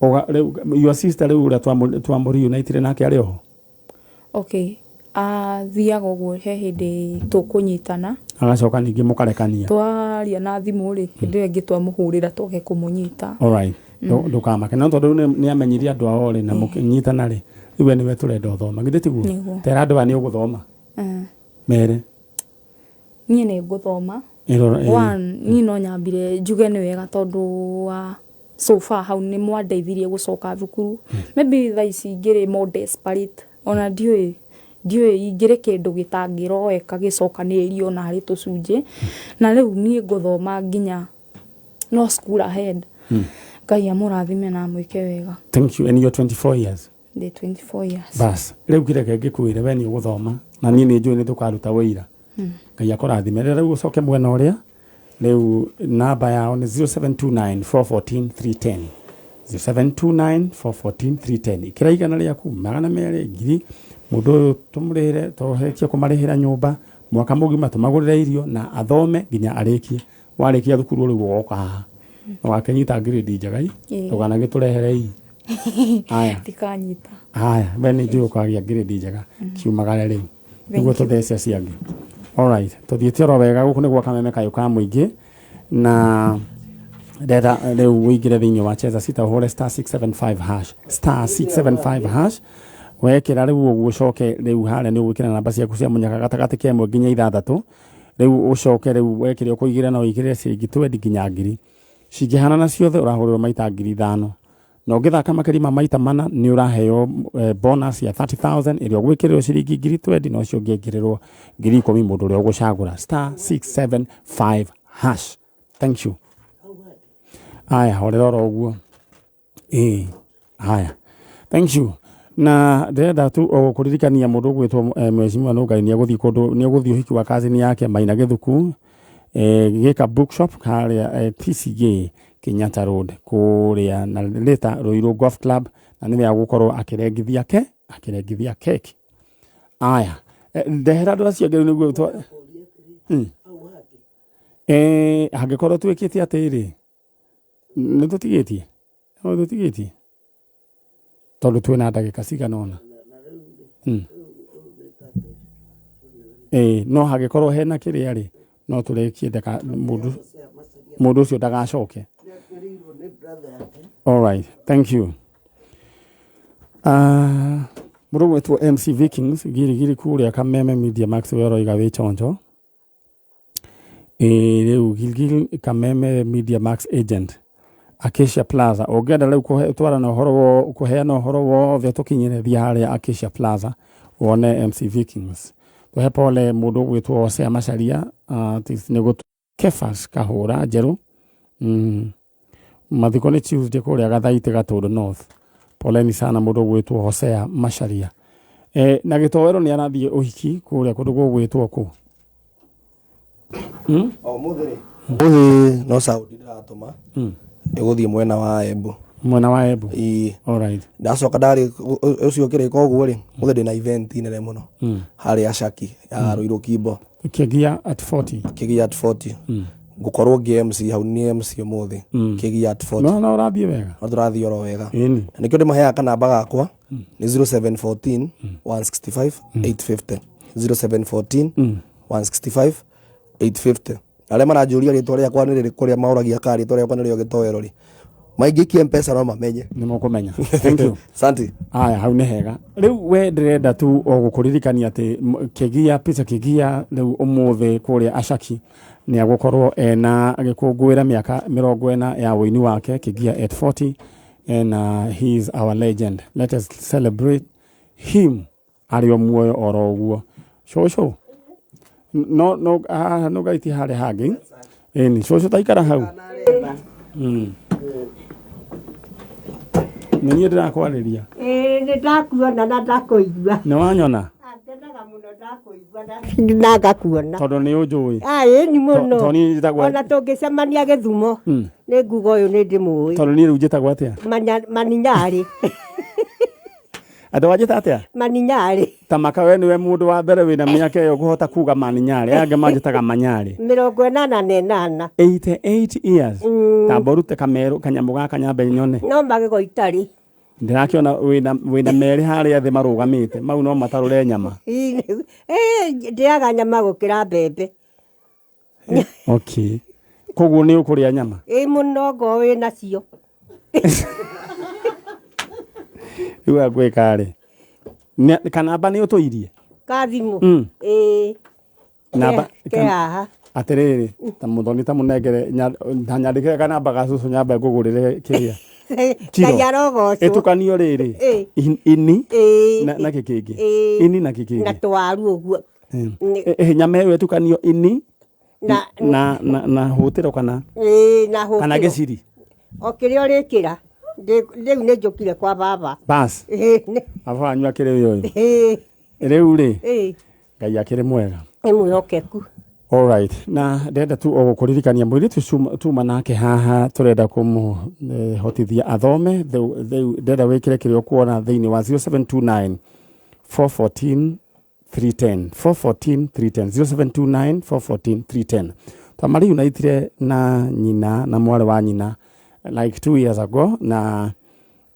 rĩu, your sister rĩu ũrĩa twamũ reunite nake arĩ oho? Okay. Athiaga ũguo he hĩndĩ tũkũnyitana. Agacoka ningĩ mũkarekania. Twaria na thimũ rĩ, hĩndĩ ĩyo ĩngĩ twamũhũrĩra twoke kũmũnyita. Alright. Ndũkamake. No tondũ rĩu nĩ amenyirie andũ ao rĩ na mũkĩnyitana rĩ, rĩu we nĩwe tũrenda ũthome. Githĩ tiguo? Nĩguo. Tera andũ aya nĩ ũgũthoma. Mere. Niĩ nĩ ngũthoma. Ĩrora, ĩĩ. One, niĩ no nyambire njuge nĩ wega tondũ wa so far hau nĩ mwandeithirie gũcoka thukuru. Maybe thaa ici ingĩrĩ more desperate ona ndiũĩ ndiũĩ ingĩrĩ kĩndũ gĩtangĩroeka gĩcokanĩrĩrio ona harĩ tũcunjĩ. Na rĩu niĩ ngũthoma nginya no school ahead. Ngai amũrathime na amwĩke wega. Thank you. And you're 24 years. Ndĩ 24 years. Bas, rĩu kĩreke ngĩkwĩre we nĩ ũgũthoma na niĩ nĩ njũĩ nĩ tũkaruta wĩira. Ngai akũrathime. Rĩrĩa rĩu ũcoke mwena ũrĩa rĩu namba yao nĩ 0729 414 310. 0729 414 310. Ĩkĩra igana rĩaku 200 ngiri mũndũ ũyũ tũmũrĩhĩre tũrĩkie kũmarĩhĩra nyũmba mwaka mũgima tũmagũrĩre irio na athome nginya arĩkie. Warĩkia thukuru rĩu ũgoka haha. Ũgakĩnyita grade njega i Ĩĩ. ndũkanagĩtũrehere i. Aya. Ndikanyita. Haya, we nĩ njũĩ ũkagĩa grade njega kiumagare rĩu nĩguo tũthece acio angĩ. Alright, tũthiĩte oro wega gũkũ nĩ gwa Kameme kayũ ka mũingĩ na ndenda rĩu ũingĩre thĩinĩ wa Cheza Sita ũhũre star 675 hash star 675 hash wekĩra rĩu ũguo ũcoke rĩu harĩa nĩ ũgwĩkĩra namba ciaku cia mũnyaka gatagatĩ ka ĩmwe nginya ithathatũ rĩu ũcoke rĩu wekĩre ũkũigĩra no ũigĩrĩre ciringi twendi nginya ngiri cingĩhanana ciothe ũrahũrĩrwo maita 5,000 na ũngĩthaka makĩria ma maita mana nĩ ũraheo bonus ya 30,000 ĩrĩa ũgwĩkĩrĩrwo ciringi ngiri twendi na ũcio ũngĩ ekĩrĩrwo 10,000 mũndũ ũrĩa ũgũcagũra star 675 hash. Thank you. Aya, horera oro ũguo. Ĩĩ, haya. Thank you. Na ndĩrenda tu o kũririkania mũndũ ũgwĩtwo mheshimiwa Nũngari nĩ egũthiĩ kũndũ nĩ egũthiĩ ũhiki wa cousin yake Maina Gĩthuku Gĩka Bookshop harĩa TCG Kenyatta Road kũrĩa na later Ruiru Golf Club na nĩwe agũkorwo akĩrengithia ke akĩrengithia keki. Aya, ndehera andũ acio angĩ rĩu nĩguo twa hangĩkorwo twĩkĩte atĩrĩ nĩ tũtigĩtie no tũtigĩtie tondũ twĩna ndagĩka cigana ũna. No hangĩkorwo hena kĩrĩa rĩ no tũrĩkie ndaka mũndũ ũcio ndagacoke. All right, thank you. Mũndũ ũgwĩtwo MC Vikings girigiri kũrĩa Kameme Media Max we ũroiga wĩ chonjo. Rĩu Gilgil Kameme Media Max agent Acacia Plaza ũngĩenda rĩu twarana ũhoro kũheana ũhoro wothe tũkinyĩre thiĩ harĩa Acacia Plaza wone MC Vikings. Tũhe pole mũndũ ũgwĩtwo Hosea Macharia nĩ Kefas Kahũra Njerũ. Mathiko nĩ Tuesday kũrĩa Gathaitĩ Gatũndũ North. Poleni sana mũndũ ũgwĩtwo Hosea Macharia. Na gĩtoero nĩ arathiĩ ũhiki kũrĩa kũndũ gũgwĩtwo kũ? O mũthĩ rĩ. Mũthĩ no Saudi ndĩratũma. Ĩgũthiĩ mwena wa Embu. Mwena wa Embu. Ĩĩ. Alright. Ndacoka ndarĩ ũcio ũkĩrĩka ũguo rĩ, mũthĩ ndĩna event nene mũno. Harĩa Shaki ya Ruiru Kimbo. Kĩgia at 40. Kĩgia at 40. Ngũkorwo ngĩ MC hau nĩ MC ũmũthĩ. Kĩgia at 40. No no ũrathiĩ wega. No tũrathiĩ oro wega. Ĩni. Na nĩkĩo ndĩmaheaga kanamba gakwa nĩ 0714 165 850. 0714 165 850. Arĩa maranjũria rĩtwa rĩakwa nĩ rĩrĩkũ rĩa maũragia kana rĩtwa rĩakwa nĩrĩo gĩtoero rĩ. Maingĩkia M-Pesa no mamenye. Nĩ mũkũmenya. Thank you. Asante. Aya, hau nĩ hega. Rĩu we ndĩrenda tu o gũkũririkania atĩ Kĩgia Peter Kĩgia rĩu ũmũthĩ kũrĩa Ashaki nĩ agũkorwo ena agĩkũngũĩra mĩaka 40 ya ũini wake Kĩgia at 40 and he is our legend. Let us celebrate him arĩ o muoyo oro ũguo. Cũcũ no no no gaiti harĩa hangĩ. Ĩni cũcũ taikara hau. Nĩ niĩ ndĩrakwarĩria. Ĩĩ nĩ ndakuona na ndakũigua. Nĩ wanyona? Ngenaga mũno ndakũigua na ngakuona. Tondũ nĩ ũnjũĩ. Ĩni mũno. Tondũ niĩ njĩtagwo Ona tũngĩcemania Gĩthumo nĩ nguga ũyũ nĩ ndĩmũĩ. Tondũ niĩ rĩu njĩtagwo atĩa? Maninyarĩ. Andũ wanjĩta atĩa? Maninyarĩ. Ta maka we nĩwe mũndũ wa mbere wĩna mĩaka ĩyo kũhota kuga maninyarĩ. Aya angĩ manjĩtaga manyarĩ. 88. 88 years. Tamba ũrute kamerũ kanyamũ gaka nyambe nyone. No magego itarĩ. Ndĩrakĩona wĩna merĩ harĩa thĩ marũgamĩte mau no matarũre nyama. Ndĩaga nyama gũkĩra mbembe. Okay, koguo nĩ ũkũrĩa nyama? Ĩ mũno, ngo wĩ nacio. Rĩu agwĩka rĩ, kanamba nĩ ũtũirie? Ka thimũ? Ĩĩ. Namba Ke haha. Atĩrĩrĩ, ta mũthoni, ta mũnengere ta nyandĩkĩre kanamba ga cũcũ, nyambe ngũgũrĩre kĩrĩa kiro. Ngai arogocwo. Ĩtukanio rĩrĩ, ini na kĩ kĩngĩ, ini na kĩ Na kĩngĩ. Twaru ũguo. Nyama ĩyo ĩtukanio ini na na hũtĩro kana Ĩĩ, na kana hũkĩro. Gĩciri. O kĩrĩa ũrĩkĩra. Rĩu nĩ njũkire kwa baba. Bas. Ĩĩ, Baba wanyu akĩrĩ ũyũ. Ĩĩ. Rĩu rĩ, Ĩĩ. Ngai akĩrĩ mwega. Nĩ mwĩhokeku. Alright, na ndĩrenda tu o gũkũririkania mũirĩtu tuma nake haha tũrenda kũmũhotithia athome. Rĩu ndĩrenda wĩkĩre kĩrĩa ũkuona thĩinĩ wa 0729 414 310, 414 310, 0729 414 310. Twamariunitire na nyina na mwarĩ wa nyina like 2 years ago, na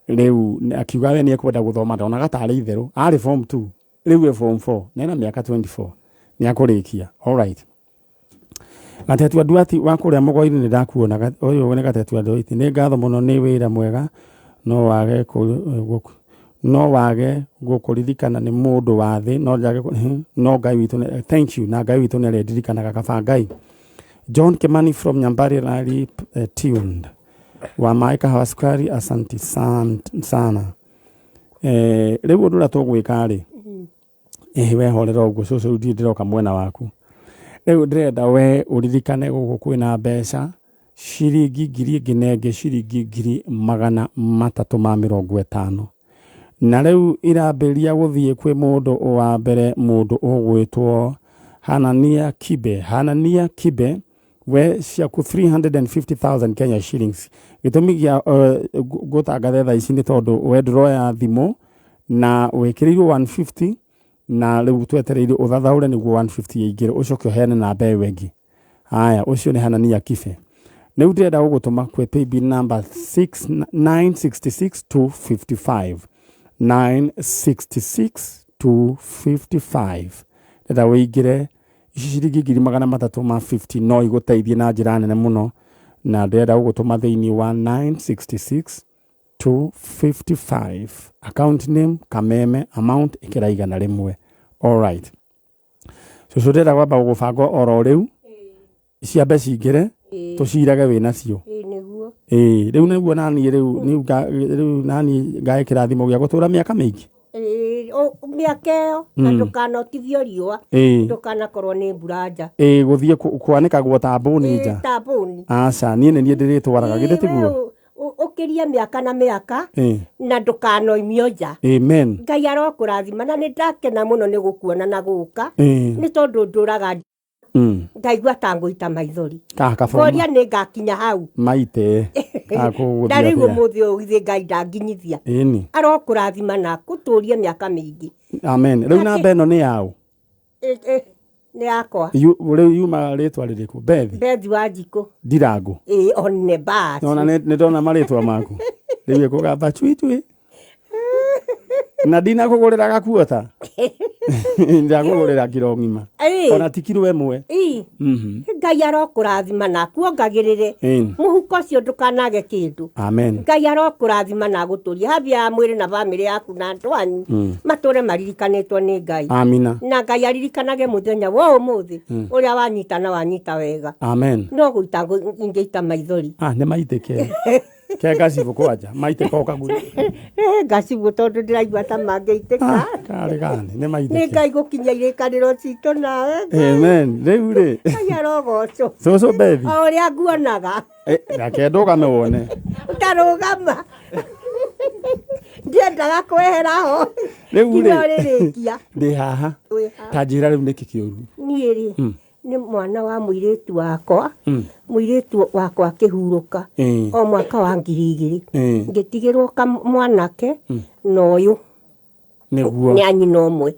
rĩu akiuga we nĩ ekwenda gũthoma. Ndonaga tarĩ itherũ arĩ form 2, rĩu e form 4 na ena mĩaka 24 nĩ akũrĩkia. Alright, Gatetu Nduati wa kũrĩa Mũgoi-inĩ, nĩ ndakuona. Ũyũ nĩ Gatetu Nduati. Nĩ ngatho mũno, nĩ wĩra mwega. No wage gũkũririkana nĩ mũndũ wa thĩ, no njage no Ngai witũ thank you, na Ngai witũ nĩ arĩndirikanaga. Kaba Ngai. John Kimani from Nyambari Rally, tuned wa maĩ kahawa sukari, asanti sana. Rĩu ũndũ ũrĩa tũgwĩka rĩ, ĩhĩ, wehorera ũguo cũcũ, rĩu ndirĩ ndĩroka mwena waku. Rĩu ndĩrenda we ũririkane gũkũ kwĩna mbeca ciringi ngiri ĩngĩ na ĩngĩ, ciringi 350,000, na rĩu irambĩrĩria gũthiĩ kwĩ mũndũ wa mbere, mũndũ ũgwĩtwo Hanania Kibe. Hanania Kibe, we ciaku 350,000 Kenya shillings. Gĩtũmi gĩa gũtangatha thaa ici nĩ tondũ we ndũroya thimũ na wĩkĩrĩirwo 150, na rĩu twetereire ũthathaũre nĩguo 150 ĩingĩre, ũcoke ũheane namba ĩyo ĩngĩ. Haya, ũcio nĩ Hanania Kibe. Rĩu ndĩrenda gũgũtũma kwĩ paybill number 96 255, 966 255. Ndĩrenda wĩingĩre ici ciringi 350,000, no igũteithie na njĩra nene mũno, na ndĩrenda gũgũtũma thĩinĩ wa 966 255, account name Kameme, amount ĩkĩra 100. Alright, cũcũ, ndĩrenda kwamba gũgũbanga oro rĩu ciambe cingĩre, tũcirage wĩ nacio. Ĩĩ, nĩguo. Ĩĩ, rĩu nĩguo naniĩ rĩu naniĩ ngaĩkĩra thimũ gĩa gũtũra mĩaka mĩingĩ. Ĩĩ, mĩaka ĩyo, na ndũkanotithio riũa. Ndũkanakorwo nĩ mbura nja. Ĩĩ, gũthiĩ kwanĩkagwo ta mbũni nja. Ta mbũni. Aca, niĩ nĩ niĩ ndĩrĩtwaraga, githĩ tiguo? Ũkĩrie mĩaka na mĩaka na ndũkanoimio nja. Amen. Ngai arokũrathima, na nĩ ndakena mũno nĩ gũkuona na gũka, nĩ tondũ ndũraga ngaigua ta ngũita maithori. Kaha kaboma. Ngoria nĩ ngakinya hau. Maite. Na Kakũgũthiĩ rĩu atĩa? Ũmũthĩ ũyũ githĩ Ngai ndanginyithia. Ĩni. Arokũrathima na akũtũrie mĩaka mĩingĩ. Amen. Rĩu namba ĩno nĩ yaũ? Nĩ yakwa. Rĩu yuma rĩtwa rĩrĩkũ? Bethi? Bethi wa Njikũ. Ndirangu. Ĩĩ, one basi. Nona nĩ ndona marĩtwa maku. Rĩu ĩkũgamba cui cui. Na ndinakũgũrĩra gakuota. Ndakũgũrĩra kiro ng'ima. Ona ti kiro ĩmwe. Ĩĩ. Ngai arokũrathima na akuongagĩrĩre. Mũhuko ũcio ndũkanage kĩndũ. Amen. Ngai arokũrathima na agũtũrie habia ya mwĩrĩ na bamĩrĩ yaku na andũ anyu matũre maririkanĩtwo nĩ Ngai. Amina. Na Ngai aririkanage mũthenya wa ũmũthĩ ũrĩa wanyita na wanyita wega. Amen. No gũita ingĩita maithori. Ah, nĩ maitĩke. Ke ngacibũ kwanja. Maitĩka ũkagura. Ngacibũ tondũ ndĩraigua ta mangĩitĩka. Ah, karĩ gani? Nĩ Nĩ maitĩke. Ngai gũkinya irĩkanĩro citũ nawe. Amen. Rĩu rĩ. Ngai arogocwo. Cũcũ Bethi. O ũrĩa nguonaga. Reke ndũgame wone. Ũtarũgama, ndiendaga kwehera ho Rĩu nginya rĩ. ũrĩrĩkia. Ndĩ haha. Wĩ haha. Ta njĩra rĩu nĩkĩ kĩũru? Niĩ rĩ, nĩ mwana wa mũirĩtu wakwa. Mũirĩtu wakwa akĩhurũka o mwaka wa 2000. Ngĩtigĩrwo mwanake na ũyũ. Nĩguo. Nĩ anyina ũmwe.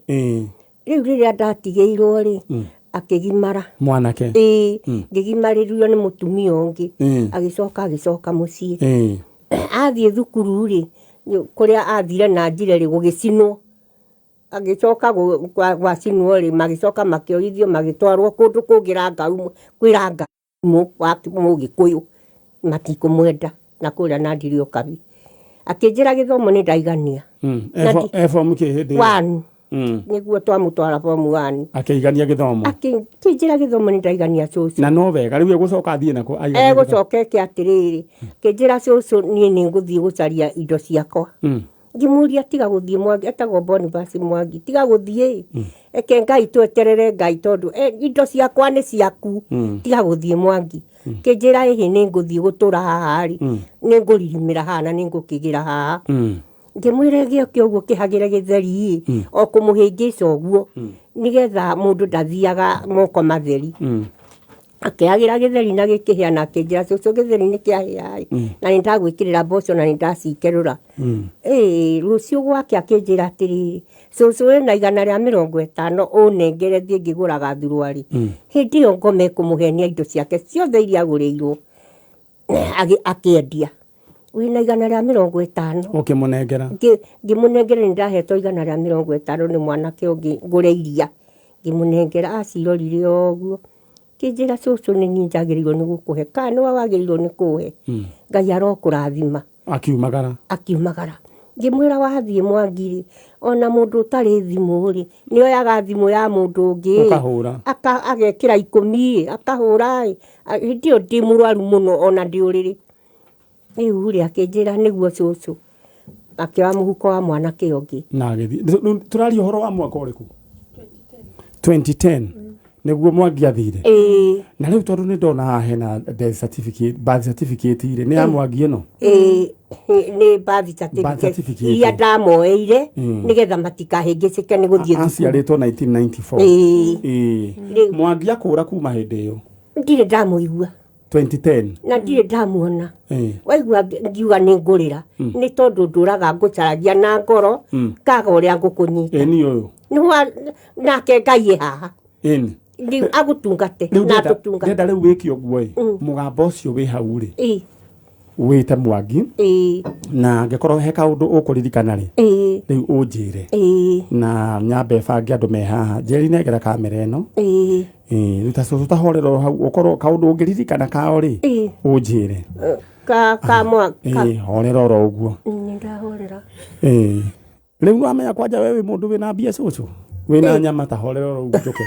Rĩu rĩrĩa ndatigĩirwo rĩ, akĩgimara. Mwanake. Ĩĩ, ngĩgimarĩrio nĩ mũtumia ũngĩ. Agĩcoka mũciĩ. Athiĩ thukuru rĩ, Kũrĩa athire na njire rĩ gũgĩcinwo, agĩcoka gwacinwo rĩ, magĩcoka makĩoithio magĩtwarwo kũndũ kũngĩ Rangaumu, kwĩ Rangaumu wa Mũgĩkũyũ, matikũmwenda na kũrĩa Nandiri Okabi. Akĩnjĩra gĩthomo nĩ ndaigania. E form kĩ hĩndĩ ĩyo? One. Nĩguo twamũtwara form 1. Akĩigania gĩthomo. Akĩnjĩra gĩthomo nĩ ndaigania cũcũ. Na no wega rĩu egũcoka athiĩ nako aiganie gĩthomo. Egũcoka eke atĩrĩrĩ, akĩnjĩra cũcũ niĩ nĩ ngũthiĩ gũcaria indo ciakwa. Ngĩmũria tiga gũthiĩ Mwangi, etagwo Boniface Mwangi, tiga gũthiĩ. Eke Ngai tweterere Ngai tondũ indo ciakwa nĩ ciaku. Tiga gũthiĩ Mwangi. Kĩnjĩra ĩhĩ nĩ ngũthiĩ gũtũra haha rĩ, nĩ ngũririmĩra haha na nĩ ngũkĩgĩra haha. Ngĩmwĩra gĩoke ũguo kĩhagĩre gĩtheri ĩ, o kũmũhĩngĩca ũguo, nĩgetha mũndũ ndathiaga moko matheri. Akĩhagĩra gĩtheri na gĩkĩhĩa na akĩnjĩra cũcũ gĩtheri nĩ kĩahĩa ĩ, na nĩ ndagwĩkĩrĩra mboco na nĩ ndacikerũra. Rũciũ gwake akĩnjĩra atĩrĩrĩ, cũcũ wĩna 150 ũnengere thiĩ ngĩgũraga thuruarĩ. Hĩndĩ ĩyo ngoma ĩkũmũhenia indo ciake ciothe iria agũrĩirwo, akĩendia. Wĩna 150. Ũkĩmũnengera? Ngĩmũnengera nĩ ndahetwo 150 nĩ mwanake ũngĩ ngũre iria. Ngĩmũnengera acirorire o ũguo. Kĩnjĩra cũcũ nĩ niĩ njagĩrĩirwo nĩ gũkũhe, kana nĩwe wagĩrĩirwo nĩ kũhe. Ngai arokũrathima. Akiumagara. Akiumagara. Ngĩmwĩra wathiĩ Mwangi rĩ, ona mũndũ ũtarĩ thimũ rĩ, nĩ oyaga thimũ ya mũndũ ũngĩ ĩ. Ũkahũra. Agekĩra 10 ĩ, akahũra ĩ. Hĩndĩ ĩyo ndĩ mũrwaru mũno ona ndĩ ũrĩrĩ. Rĩu rĩ akĩnjĩra nĩguo cũcũ. Akĩoya mũhuko wa mwanake ũngĩ. Na agĩthiĩ. Rĩu tũraria ũhoro wa mwaka ũrĩkũ? 2010. Nĩguo Mwangi athire. Na rĩu tondũ nĩ ndona haha hena death certificate, birth certificate rĩ, nĩ ya Mwangi ĩno? Nĩ birth certificate. Birth certificate. Iria ndamoeire, nĩgetha matikahĩngĩcĩke nĩ gũthiĩ thukuru. Aciarĩtwo 1994. Mwangi akũra kuma hĩndĩ ĩyo. Ndirĩ ndamũigua. 2010. Na ndirĩ ndamuona. Waigua ngiuga nĩ ngũrĩra. Nĩ tondũ ndũraga ngũcaragia na ngoro, ngaga ũrĩa ngũkũnyita. Niĩ ũyũ. Nake Ngai e haha. Rĩu agũtungate, Rĩu na atũtungate. ndenda rĩu wĩke ũguo ĩ, mũgambo ũcio wĩ hau rĩ, wĩte Mwangi. Na angĩkorwo he kaũndũ ũkũririkana rĩ, rĩu ũnjĩre. Na nyambe bange andũ me haha. Njeri nengera kamera ĩno. Rĩu ta cũcũ tahorera o hau, ũkorwo kaũndũ ũngĩririkana kao rĩ, ũnjĩre. Ka mwa-, ka- Horera oro ũguo. Nĩ ndahorera. Rĩu wamenya kwanja we wĩ mũndũ wĩna mbia cũcũ? Wĩna nyama ta horera oro ũguo njũke.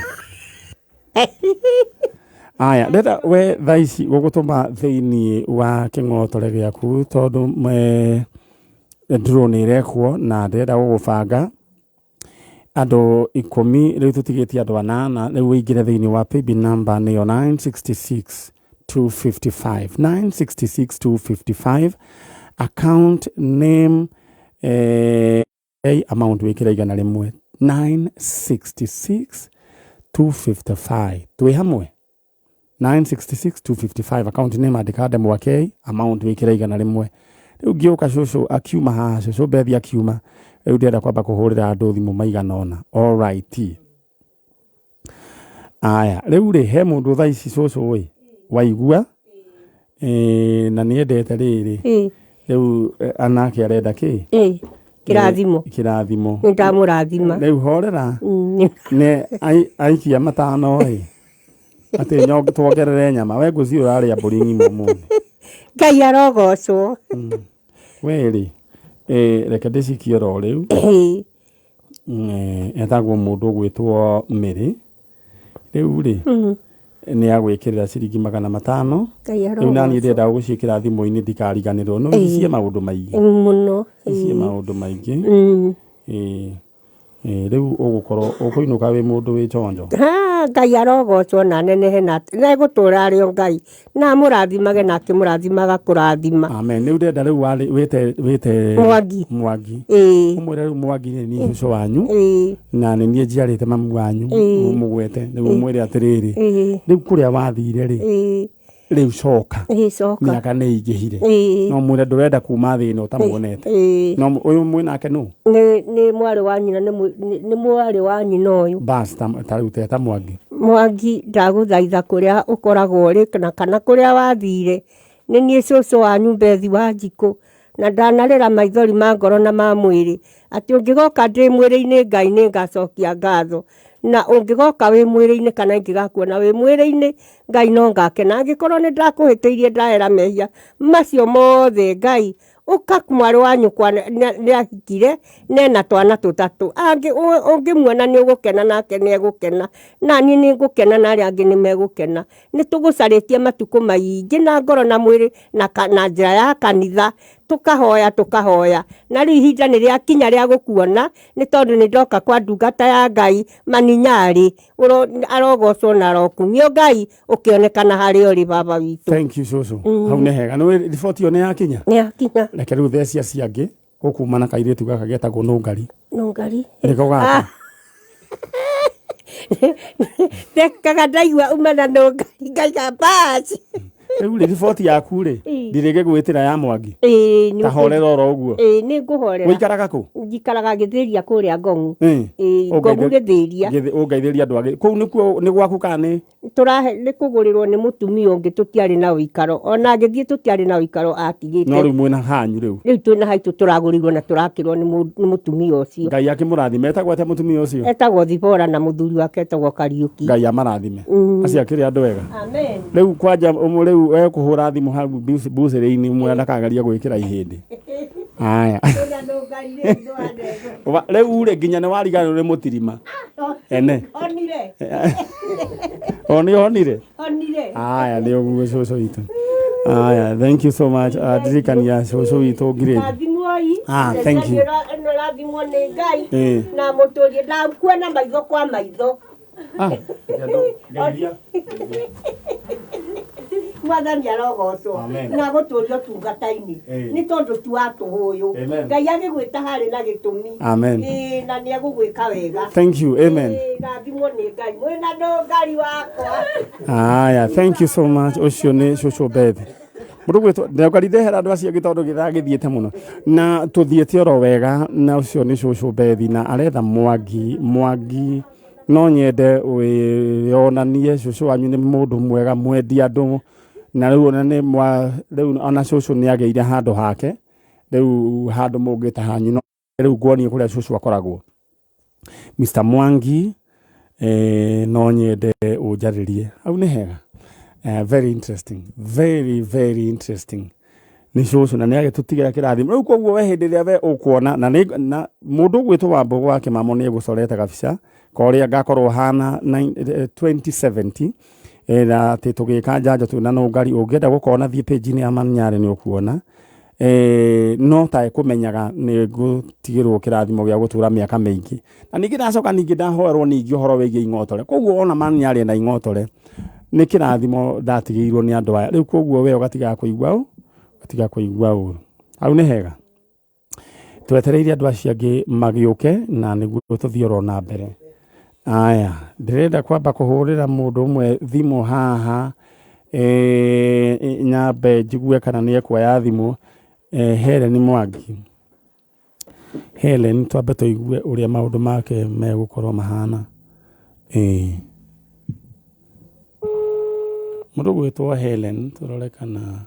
Aya, ndĩrenda we thaa ici gũgũtũma thĩiniĩ wa kĩng'otore gĩaku tondũ drone ĩrekwo na ndĩrenda gũgũbanga andũ 10, rĩu tũtigĩtie andũ 8, rĩu ũingĩre thĩiniĩ wa paybill number nĩyo 966 255, 966 255, account name, amount wĩkĩre 100, 966 255. Twĩ hamwe? 966 255, account name andĩka Ndemwa K, amount wĩkĩre 100. Rĩu ngĩũka cũcũ akiuma haha, cũcũ Bethi akiuma, rĩu ndĩrenda kwamba kũhũrĩra andũ thimũ maigana ũna. All right. Aya, rĩu rĩ, he mũndũ thaa ici cũcũ ĩ, waigua? Na nĩendete rĩrĩ. Rĩu anake arenda kĩ? Kĩrathimo. Kĩrathimo. Nĩ ndamũrathima. Rĩu horera. Nĩ aikia 5 ĩ. Atĩ tuongerere nyama. We ngũci ũrarĩa mbũri ng'ima ũmũthĩ. Ngai arogocwo. We rĩ, reke ndĩcikie oro rĩu. Etagwo mũndũ ũgwĩtwo Mary. Rĩu rĩ, nĩ agwĩkĩrĩra ciringi 500. Ngai Rĩu nani arogocwo. ndĩrenda gũciĩkĩra thimũ-inĩ ndikariganĩrwo. No ici cie maũndũ maingĩ. Mũno. Ici cie maũndũ maingĩ. Rĩu ũgũkorwo ũkũinũka wĩ mũndũ wĩ chonjo. Ngai arogocwo na nenehe na egũtũra arĩ o Ngai. Na amũrathimage na akĩmũrathimaga kũrathima. Amen. Rĩu ndĩrenda rĩu wĩte Mwangi. Mwangi. Ũmwĩre rĩu Mwangi nĩ niĩ cũcũ wanyu. Na nĩ niĩ njiarĩte mamu wanyu. Ũmũgwete. Rĩu ũmwĩre atĩrĩrĩ. Rĩu kũrĩa wathire rĩ. Rĩu coka. Coka. Mĩaka nĩ ĩingĩhire. No mwĩre ndũrenda kuma thĩ ĩno ũtamuonete. No ũyũ mwĩ nake nũ? Nĩ mwarĩ wa nyina, nĩ mwarĩ wa nyina ũyũ. Bas, ta rĩu ta Mwangi. Mwangi, ndagũthaitha kũrĩa ũkoragwo ũrĩ na kana kũrĩa wathire. Nĩ niĩ cũcũ wanyu Bethi wa Njikũ. Na ndanarĩra maithori ma ngoro na ma mwĩrĩ, atĩ ũngĩgoka ndĩ mwĩrĩ-inĩ Ngai nĩ ngacokia ngatho, na ũngĩgoka wĩ mwĩrĩ-inĩ kana ingĩgakuona wĩ mwĩrĩ-inĩ Ngai no ngakena. Angĩkorwo nĩ ndakũhĩtĩirie ndahera mehia macio mothe Ngai, ũka mwarĩ wa nyũkwa nĩ ahikire nena twana tũtatũ, ũngĩmuona nĩ ũgũkena nake nĩ egũkena, na niĩ nĩ ngũkena na arĩa angĩ nĩ megũkena. Nĩ tũgũcarĩtie matukũ maingĩ na ngoro na mwĩrĩ na njĩra ya kanitha, tũkahoya tũkahoya, na rĩu ihinda nĩ rĩakinya rĩa gũkuona, nĩ tondũ nĩ ndoka kwa ndungata ya Ngai Maninyarĩ, arogocwo na arokumio Ngai ũkĩonekana harĩa ũrĩ baba witũ. Thank you cũcũ. Hau nĩ hega. Nĩ riboti ĩyo nĩ yakinya? Nĩ yakinya. Reke rĩu thecia ciangĩ gũkuma na kairĩtu gaka getagwo Nũngari. Nũngari. Nĩko gaka. Ndekaga ndaigua uma na Nũngari ngaiga basi. Rĩu rĩ riboti yaku rĩ ndirĩgĩgwĩtĩra ya Mwangi. Ĩĩ Ta horera oro ũguo. Ĩĩ nĩ ngũhorera. Ũikaraga kũ? Njikaraga Gĩthĩria kũrĩa Ngong'u. Ĩĩ Ngong'u Gĩthĩria. Ũngeithĩria andũ angĩ. Kũu nĩkuo nĩ gwaku kana nĩ? Tũrahe nĩ kũgũrĩrwo nĩ mũtumia ũngĩ tũtiarĩ na ũikaro. Ona agĩthiĩ tũtiarĩ na ũikaro atigĩte. No rĩu mwĩna hanyu rĩu. Rĩu twĩna haitũ tũragũrĩirwo na tũrakĩrwo nĩ mũtumia ũcio. Ngai akĩmũrathime. Etagwo atĩa mũtumia ũcio? Etagwo Thibora na mũthuri wake etagwo Kariũki. Ngai amarathime. Acio akĩrĩ andũ ega. Amen. Rĩu kwanja rĩu ekũhũra thimũ hau mbucĩrĩ-inĩ mwĩra ndakageria gwĩkĩra ihĩndĩ. Aya. Rĩu rĩ nginya nĩ wariganĩrwo nĩ mũtirima. Ene. Onire. O nĩ onire. Onire. Aya nĩ ũguo cũcũ witũ. Aya, thank you so much. Ndirikania cũcũ witũ Ngirĩthi. Rathimwoi. Ah, thank you. Rathimwo nĩ Ngai na mũtũrie ndakuona maitho kwa maitho. Ah, ngeithia. Mwathani arogocwo na gũtũria ũtungata-inĩ nĩ tondũ tu wa tũhũyũ. Ngai agĩgwĩta harĩ na gĩtũmi. Amen. Na nĩ egũgwĩka wega. Thank you. Amen. Rathimwo nĩ Ngai. Mwĩna Nũngari wakwa. Aya, thank you so much. Ũcio nĩ cũcũ Beth. Mũndũ gwĩtwo Nũngari ndehera andũ acio angĩ tondũ gĩthaa gĩthiĩte mũno. Na tũthiĩte oro wega na ũcio nĩ cũcũ Beth na aretha Mwangi. Mwangi no nyende wĩyonanie cũcũ wanyu nĩ mũndũ mwega mwendi andũ na rĩu ona nĩ rĩu ona cũcũ nĩ agĩire handũ hake rĩu handũ mũngĩta hanyu no rĩu nguonie kũrĩa cũcũ akoragwo. Mr Mwangi no nyende ũnjarĩrie hau nĩ hega. Very interesting, very very interesting. Nĩ cũcũ na nĩ agĩtũtigĩra kĩrathimo rĩu koguo we hĩndĩ ĩrĩa we ũkuona na na mũndũ ũgwĩtwo Wambũgũ wa Kĩmamo nĩ egũcorete gabica korĩa ngakorwo hana 2070 na atĩ tũgĩka njanjo twĩna Nũngari. Ũngĩenda gũkona thiĩ page-inĩ ya Manyarĩ nĩ ũkuona. No ta ekũmenyaga nĩ ngũtigĩrwo kĩrathimo gĩa gũtũra mĩaka mĩingĩ. Na ningĩ ndacoka ningĩ ndahoerwo ningĩ ũhoro wĩgiĩ ing'otore. Koguo ona Manyarĩ na ing'otore nĩ kĩrathimo ndatigĩirwo nĩ andũ aya. Rĩu koguo we ũgatiga kũigua ũ, ũgatiga kũigua ũru. Hau nĩ hega. Twetereire andũ acio angĩ magĩũke na nĩguo tũthiĩ oro na mbere. Aya, ndĩrenda kwamba kũhũrĩra mũndũ ũmwe thimũ haha nyambe njigue kana nĩ ekuoya thimũ. Helen Mwangi. Helen twambe tũigue ũrĩa maũndũ make megũkorwo mahana. Mũndũ ũgwĩtwo Helen tũrore kana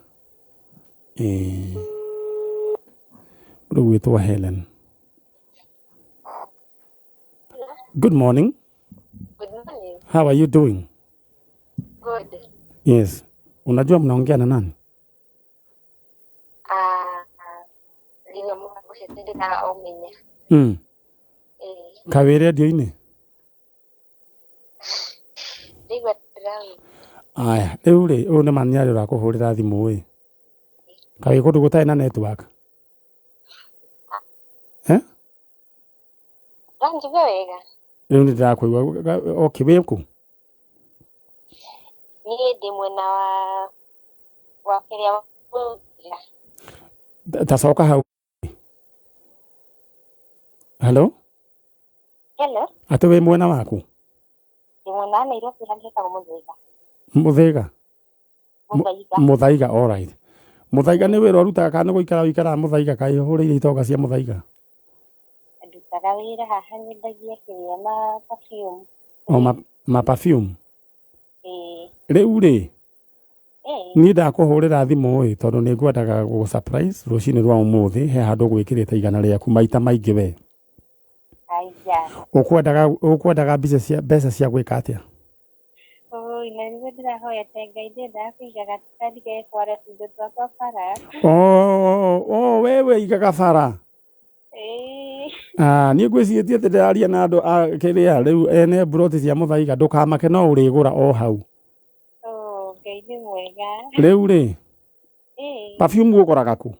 mũndũ ũgwĩtwo Helen. Good morning. Good morning. How are you doing? Good. Yes. Unajua mnaongea na nani? Kaĩ radio-inĩ? Aya, rĩu rĩ, ũyũ nĩ Manyarĩ ũrakũhũrĩra thimũ ĩ. Kaĩ kũndũ gũtarĩ na network? Eh? Ũranjigua wega? Rĩu nĩ ndĩrakũigua. Okay, wĩ kũ? Niĩ ndĩ mwena wa kĩrĩa. Ta coka hau. Hello? Hello? Atĩ wĩ mwena waku? Ndĩ mwena wa Nairobi harĩa hetagwo Mũthaiga. Mũthaiga? Mũthaiga. Mũthaiga, all right. Mũthaiga nĩ wĩra ũrutaga kana nĩ gũikara ũikaraga Mũthaiga kaĩ ũhũrĩire itonga cia Mũthaiga? Ndutaga wĩra haha nyendagia kĩrĩa ma perfume. O ma perfume? Ĩĩ. Rĩu rĩ, Niĩ ndakũhũrĩra thimũ ĩ tondũ nĩ ngwendaga gũgũ surprise rũcinĩ rwa ũmũthĩ he handũ gwĩkĩrĩte igana rĩaku maita maingĩ we. Ũkwendaga mbeca cia gwĩka atĩa? Oi, na nĩguo ndĩrahoete Ngai ndĩrendaga kũiga gatuka ndige kwara tũindo twakwa bara. Oh, wewe igaga bara. Niĩ ngwĩcirĩtie atĩ ndĩraria na andũ a kĩrĩa rĩu ene mburoti cia Mũthaiga ndũkamake no ũrĩgũra o hau. Oh, Ngai nĩ mwega. Rĩu rĩ, perfume ũgũraga kũ?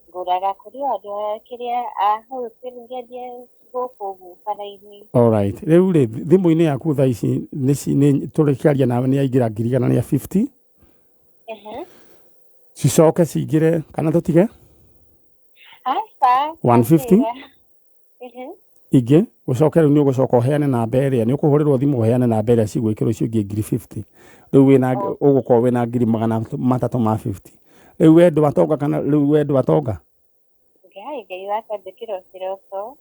Ngũraga kũrĩ o andũ a kĩrĩa a wholesale ngĩendia gũkũ ũguo bara-inĩ. Alright. Rĩu rĩ, thimũ-inĩ yaku thaa ici nĩ tũrĩkĩaria nawe nĩ yaingĩra 150,000. Cicoke cingĩre kana tũtige? Aca. 150 ingĩ ũcoke rĩu nĩ ũgũcoka ũheane namba ĩrĩa nĩ ũkũhũrĩrwo thimũ ũheane namba ĩrĩa cigwĩkĩrwo icio ingĩ 50,000. Rĩu wĩna ũgũkorwo wĩna 350,000. Rĩu we ndwatonga kana rĩu we ndwatonga? Ngai Ngai wakwa njĩkĩra kĩroko.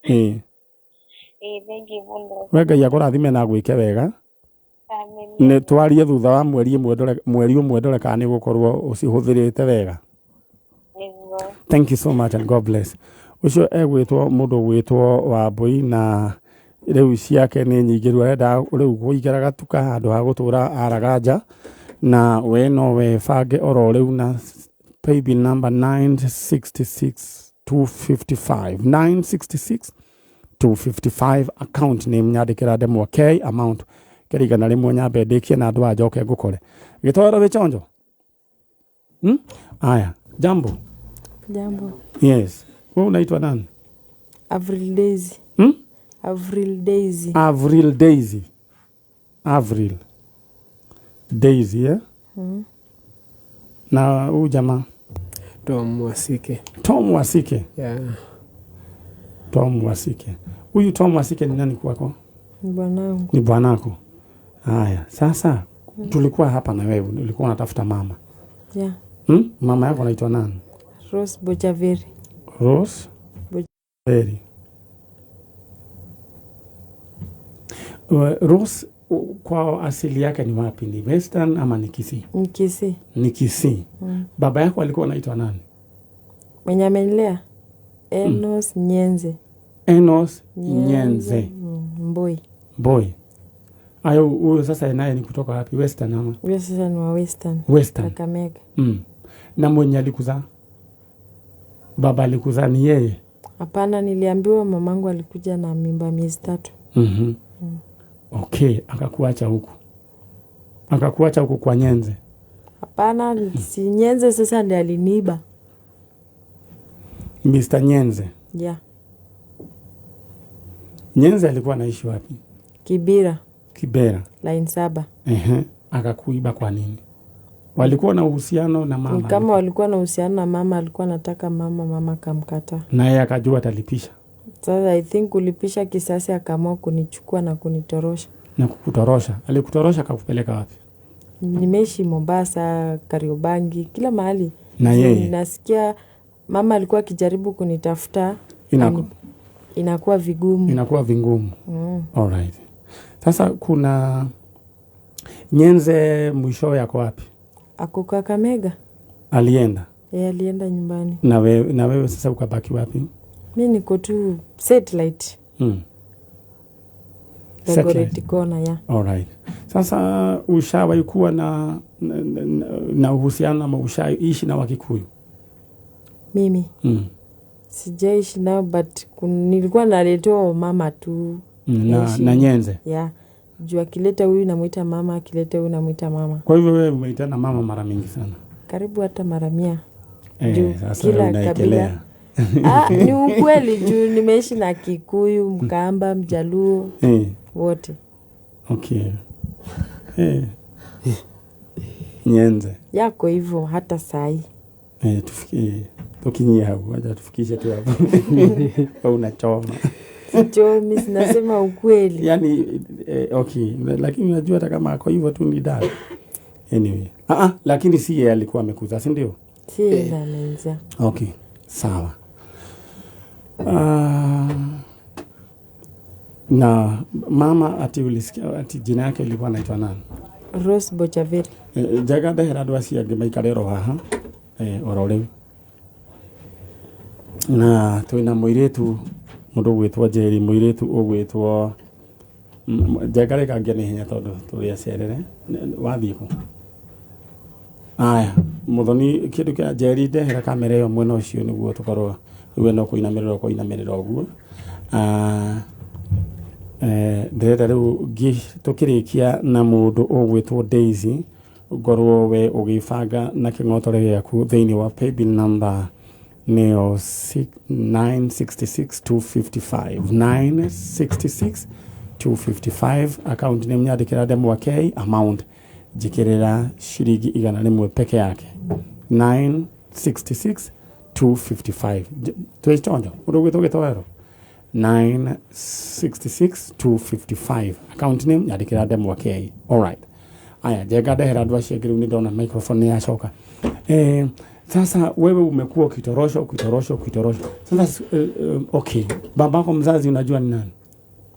Thengiũ mũno. We Ngai akũrathime na agwĩke wega. Amen. Nĩ twarie thutha wa mweri ũmwe ndore kana nĩ ũgũkorwo ũcihũthĩrĩte wega. Nĩguo. Thank you so much and God bless. Ũcio egwĩtwo mũndũ ũgwĩtwo Wambui na rĩu ciake nĩ nyingĩ rĩu arenda rĩu kũingĩra gatuka handũ ha gũtũra araga nja na we no we bange oro rĩu na paybill number 966 255 966 255 account name nyandĩkĩra ndemwa K amount kĩrĩ 100 nyambe ndĩkie na andũ aya njoke ngũkore gĩtwaro gĩchonjo. Aya, jambo. Jambo. Yes. Wewe unaitwa nani? Avril Daisy. Avril Daisy. Avril Daisy. Avril Daisy, eh? Na huyu jamaa Tom Wasike. Tom Wasike. Yeah. Tom Wasike. Huyu Tom Wasike ni nani kwako? Ni bwanangu. Ni bwanako. Haya, sasa tulikuwa hapa na wewe, ulikuwa unatafuta mama. Yeah. Mama yako anaitwa nani? Rose Bochaveri. Rose Bochaveri. Rose kwa asili yake ni wapi? Ni Western ama ni Kisii? Ni Kisii. Ni Kisii. Baba yako alikuwa anaitwa nani? Mwenye amenilea? Enos Nyenze. Enos Nyenze. Mboi. Mboi. Ayo huyo sasa naye ni kutoka wapi? Western ama? Huyo sasa ni wa Western. Western. Kakamega. Na mwenye alikuzaa? Baba alikuzaa ni yeye? Hapana, niliambiwa mamangu alikuja na mimba miezi 3. Okay, akakuacha huku. Akakuacha huku kwa Nyenze. Hapana, si Nyenze sasa ndiye aliniiba. Mr. Nyenze. Yeah. Nyenze alikuwa anaishi wapi? Kibera. Kibera. Line 7. Akakuiba kwa nini? Walikuwa na uhusiano na mama? Kama walikuwa na uhusiano na mama, alikuwa anataka mama akamkataa. Na yeye akajua atalipisha. Sasa I think kulipisha kisasi akaamua kunichukua na kunitorosha. Na kukutorosha. Alikutorosha akakupeleka wapi? Nimeishi Mombasa, Kariobangi, kila mahali. Na yeye? Nasikia mama alikuwa akijaribu kunitafuta. Inakuwa vigumu. Inakuwa vigumu. All right. Sasa kuna Nyenze mwisho yako wapi? Ako Kakamega. Alienda? Yeye alienda nyumbani. Na wewe sasa ukabaki wapi? Mimi niko tu satellite. Satellite kona ya. All right. Sasa ushawahi kuwa na uhusiano ama ushaishi na Wakikuyu? Mimi? Sijaishi nao but nilikuwa naletewa mama tu. Na Nyenze? Yeah. Juu akileta huyu namuita mama, akileta huyu namuita mama. Kwa hivyo wewe umeitana mama mara mingi sana? Karibu hata mara 100. Juu sasa unaekelea. Ni ukweli juu nimeishi na Kikuyu, Mkamba, Mjaluo, wote. Okay. Nyenze. Yako hivyo hata sahi. Tufikie tukinyia hapo, acha tufikishe tu hapo. Au unachoma. Sichomi, sinasema ukweli. Yaani okay, lakini unajua hata kama ako hivyo tu ni dada. Anyway. Lakini si yeye alikuwa amekuza, si ndio? Si yeye amenizaa. Okay, sawa. Na mama ati ulisikia ati jina yake ilikuwa anaitwa nani? Rose Bochaveri. Njega ndehera andũ acio angĩ maikare oro haha oro rĩu. Na twĩna mũirĩtu mũndũ ũgwĩtwo Njeri, mũirĩtu ũgwĩtwo Njenga rĩkangia nĩ hinya tondũ tũrĩ acerere. Wathiĩ kũ? Aya, Muthoni kĩndũ kĩa Njeri ndehera kamera ĩyo mwena ũcio nĩguo tũkorwo rĩu we no kũinamĩrĩra ũkũinamĩrĩra ũguo. Ndĩrenda rĩu tũkĩrĩkia na mũndũ ũgwĩtwo Daisy ngorwo we ũgĩbanga na kĩng'otore gĩaku thĩinĩ wa paybill number nĩyo 966255 966255 account name nyandĩkĩra Ndemwa K, amount njĩkĩrĩra ciringi 100 peke yake 966255. Twĩ chonjo ũndũ ũgwĩtwo gĩtoero 966255 account name nyandĩkĩra Ndemwa K. Alright, aya Njenga ndehera andũ acio angĩ rĩu nĩ ndona microphone nĩ yacoka. Sasa wewe umekuwa ukitoroshwa ukitoroshwa ukitoroshwa sasa. Okay, babako mzazi unajua ni nani?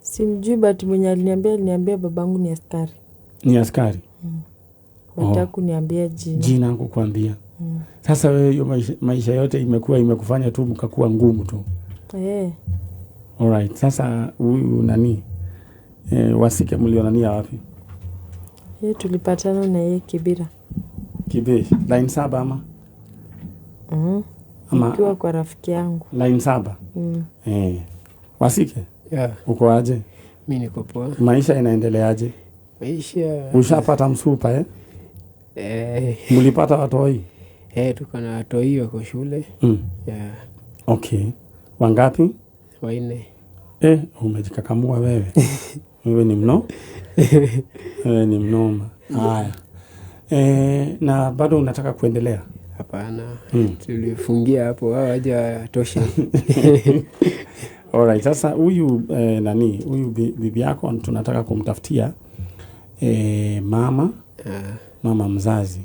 Simjui, but mwenye aliniambia babangu ni askari. Ni askari? But hakuniambia jina. Jina hakukwambia. Sasa wewe hiyo maisha yote imekuwa imekufanya tu mkakuwa ngumu tu. Alright, sasa huyu nani Wasike mlionania wapi? Yeye tulipatana na yeye Kibira. Kibira, line 7 ama? Ama nikiwa kwa rafiki yangu. Line 7? Wasike? Yeah. Uko aje? Mimi niko poa. Maisha inaendeleaje? Maisha. Ushapata msupa Mlipata watoi? Tuko na watoi wako shule. Yeah. Okay. Wangapi? 4. Umejikakamua wewe. Wewe ni mno? Wewe ni mnoma. Haya. Na bado unataka kuendelea? Hapana. Tulifungia hapo, hawajatosha. Alright, sasa huyu nani, huyu bibi yako tunataka kumtafutia mama, mama mzazi.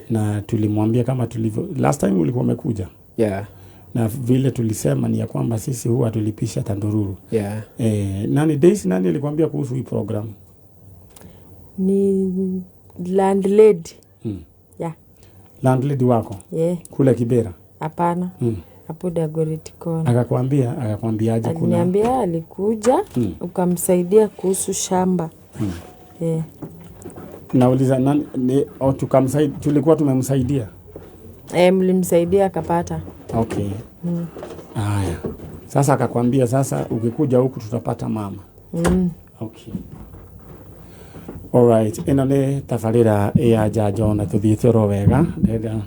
Na tulimwambia kama tulivyo last time ulikuwa umekuja. Yeah. Na vile tulisema ni ya kwamba sisi huwa tulipisha tandururu. Yeah. Nani Daisy, nani alikwambia kuhusu hii program? Ni landlady. Yeah. Landlady wako? Yeah. Kule Kibera? Hapana. Hapo Dagoretti Corner. Akakwambiaje kuna? Aliniambia alikuja ukamsaidia kuhusu shamba. Yeah. Nauliza nani ni tukamsaidia, tulikuwa tumemsaidia? Mlimsaidia akapata. Okay. Haya. Sasa akakwambia sasa ukikuja huku tutapata mama. Okay. Alright, eno nĩ tabarĩra ya njanjo na tũthiĩte oro wega. Ndĩrenda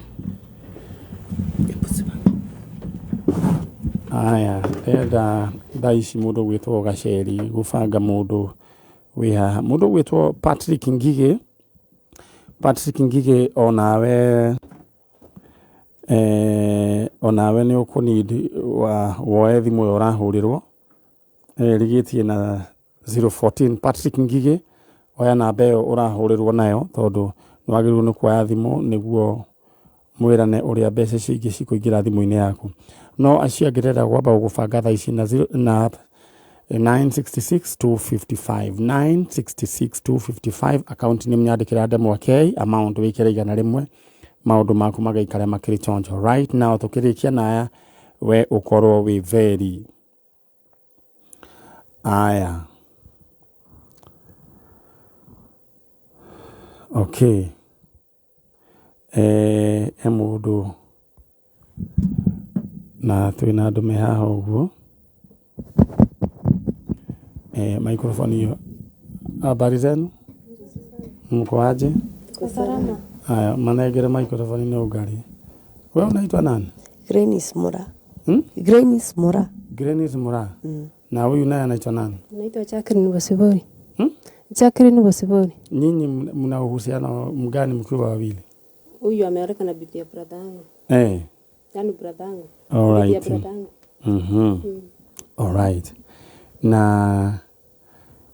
aya, ndĩrenda thaa ici mũndũ ũgwĩtwo Gaceri gũbanga mũndũ wĩ haha. Mũndũ ũgwĩtwo Patrick Ngigĩ. Patrick Ngigĩ onawe onawe nĩ ũkũnidi woe thimũ ĩyo ũrahũrĩrwo ĩrigĩtie na 014. Patrick Ngigĩ oya namba ĩyo ũrahũrĩrwo nayo tondũ nĩ wagĩrĩirwo nĩ kuoya thimũ nĩguo mwĩrane ũrĩa mbeca icio ingĩ cikũingĩra thimũ-inĩ yaku. No acio angĩ ndĩrenda kwamba gũgũbanga thaa ici na 966255 966255 account nĩ nyandĩkĩra Ndemwa K, amount wĩkĩre 100 maũndũ maku magaikara makĩrĩ chonjo. Right now tũkĩrĩkia naya we ũkorwo wĩ very aya. Okay. Mũndũ na twĩna andũ me haha ũguo. Microphone hiyo. Habari zenu? Mko aje? Salama. Haya, manegere microphone ni ugali. Wewe unaitwa nani? Grenis Mura. Grenis Mura. Grenis Mura. Na huyu naye anaitwa nani? Naitwa Jacqueline Bosibori. Jacqueline Bosibori. Nyinyi mna uhusiano mgani mkiwa wawili? Huyu ameoleka na bibi ya brother yangu. Yaani brother yangu. All right. Bibi ya brother yangu. All right. Na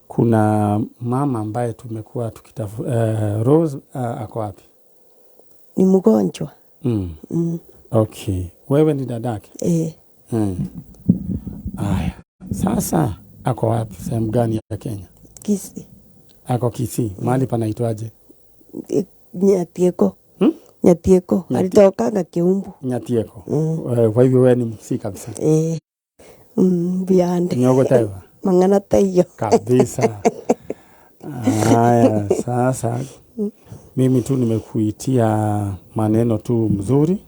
kuna mama ambaye tumekuwa tukitafuta Rose ako wapi? Ni mgonjwa. Okay. Wewe ni dadake? Aya. Sasa ako wapi? Sehemu gani ya Kenya? Kisii. Ako Kisii. Mahali panaitwaje? Nyatieko. Nyatieko. Alitokanga Kiumbu. Nyatieko. Kwa hivyo wewe ni Mkisii kabisa. Eh. Biande. Nyogoteba. Mang'ana taiyo. Kabisa. Haya, sasa mimi tu nimekuitia maneno tu mzuri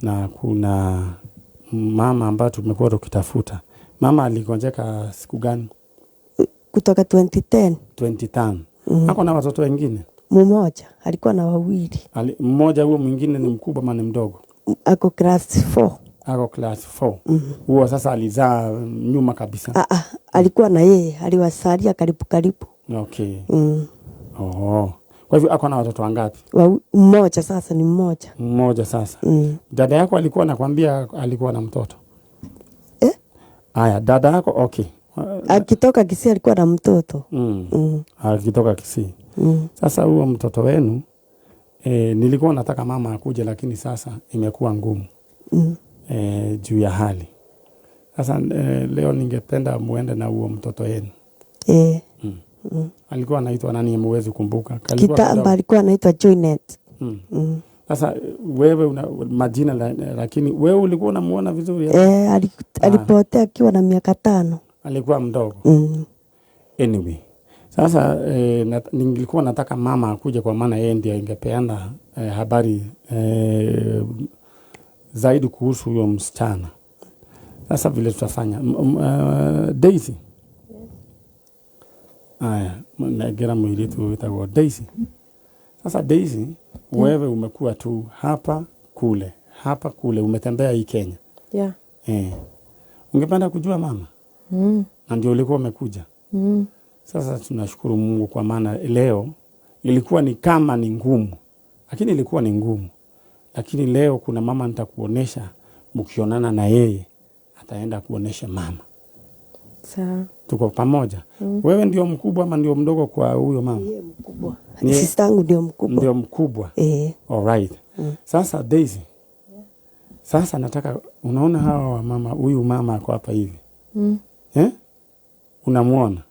na kuna mama ambaye tumekuwa tukitafuta. Mama aligonjeka siku gani? Kutoka 2010. 2010. Ako na watoto wengine? Mmoja, alikuwa na wawili. Mmoja huo mwingine ni mkubwa ama ni mdogo? Ako class 4. Ako class 4. Huo sasa alizaa nyuma kabisa. Alikuwa na yeye, aliwasalia karibu karibu. Okay. Oh. Kwa hivyo ako na watoto wangapi? Mmoja sasa ni mmoja. Mmoja sasa. Dada yako alikuwa anakuambia alikuwa na mtoto? Aya, dada yako okay. Akitoka Kisii alikuwa na mtoto. Akitoka Kisii. Sasa huo mtoto wenu nilikuwa nataka mama akuje lakini sasa imekuwa ngumu. Juu ya hali. Sasa leo ningependa muende na huo mtoto wenu. Alikuwa anaitwa nani muwezi kumbuka? Kitambo alikuwa anaitwa Joynet. Sasa wewe una majina lakini wewe ulikuwa unamuona vizuri? Alipotea akiwa na miaka 5. Alikuwa mdogo. Anyway. Sasa nilikuwa nataka mama akuje kwa maana yeye ndiye ingepeana habari zaidi kuhusu huyo msichana. Sasa vile tutafanya Daisy. Aya, negera mwiritu witagwo Daisy. Sasa Daisy, wewe umekuwa tu hapa kule, umetembea hii Kenya. Yeah. Ungependa kujua mama? Na ndio ulikuwa umekuja. Sasa tunashukuru Mungu kwa maana leo ilikuwa ni kama ni ngumu. Lakini ilikuwa ni ngumu. Lakini leo kuna mama nitakuonesha, mkionana na yeye ataenda kuonesha mama. Sawa. Tuko pamoja. Wewe ndio mkubwa ama ndio mdogo kwa huyo mama? Ndiye mkubwa. Sister yangu ndio mkubwa. Ndio mkubwa. All right. Sasa Daisy. Sasa nataka unaona hawa mama, huyu mama ako hapa hivi. Unamuona?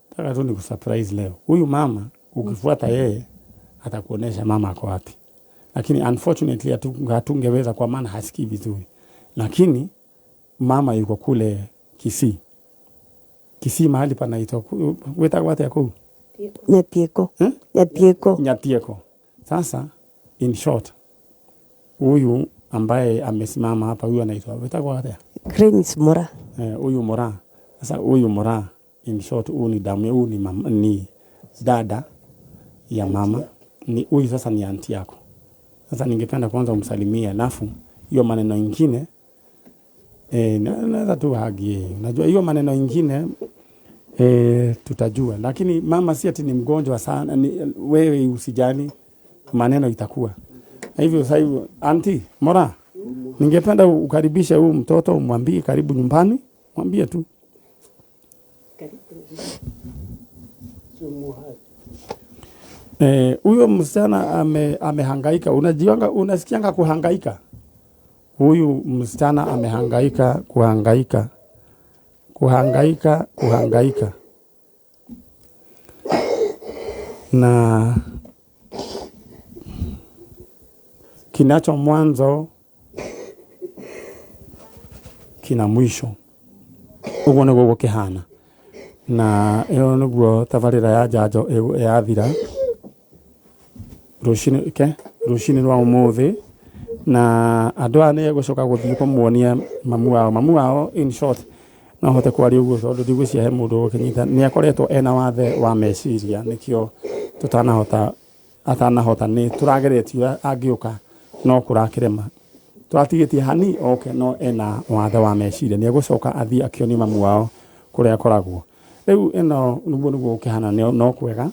Nataka tu nikusurprise leo. Huyu mama ukifuata yeye atakuonesha mama ako wapi. Lakini unfortunately hatungeweza kwa maana hasikii vizuri. Lakini mama yuko kule Kisii. Kisii mahali panaitwa weta yako? Nyatieko. Nyatieko. Nyatieko. Sasa in short huyu ambaye amesimama hapa huyu anaitwa weta? Grace Mora. Huyu Mora. Sasa huyu Mora in short huyu ni damu, huyu ni mama, ni dada ya mama. Ni huyu sasa ni aunti yako. Sasa ningependa kwanza umsalimie alafu hiyo maneno ingine naweza tu hagi. Unajua hiyo maneno ingine tutajua. Lakini mama si ati ni mgonjwa sana, ni, wewe usijali maneno itakuwa. Na hivyo sasa hivyo aunti Mora, ningependa ukaribishe huyu mtoto umwambie karibu nyumbani, mwambie tu. Huyo msichana amehangaika. Unajianga, unasikianga kuhangaika? Huyu msichana amehangaika, kuhangaika. Na kinacho mwanzo kina mwisho. Uguo niguo gukihana. Na iyo niguo tabarira ya njanjo yathira rucini rwa umuthi na andu aya nĩ gũcoka gũthiĩ kũmuonia mamu wao. Mamu wao in short no hote kwaria ũguo tondũ ndigwĩciria he mũndũ ũgũkĩnyita. Nĩ akoretwo ena wathe wa meciria nĩkĩo tũtanahota atanahota nĩ tũrageretie angĩũka no kũrakĩrema tũratigĩtie hani oke no ena wathe wa meciria nĩ egũcoka athiĩ akĩonie mamu wao kũrĩa akoragwo. Rĩu ĩno nĩguo gũkĩhana no kwega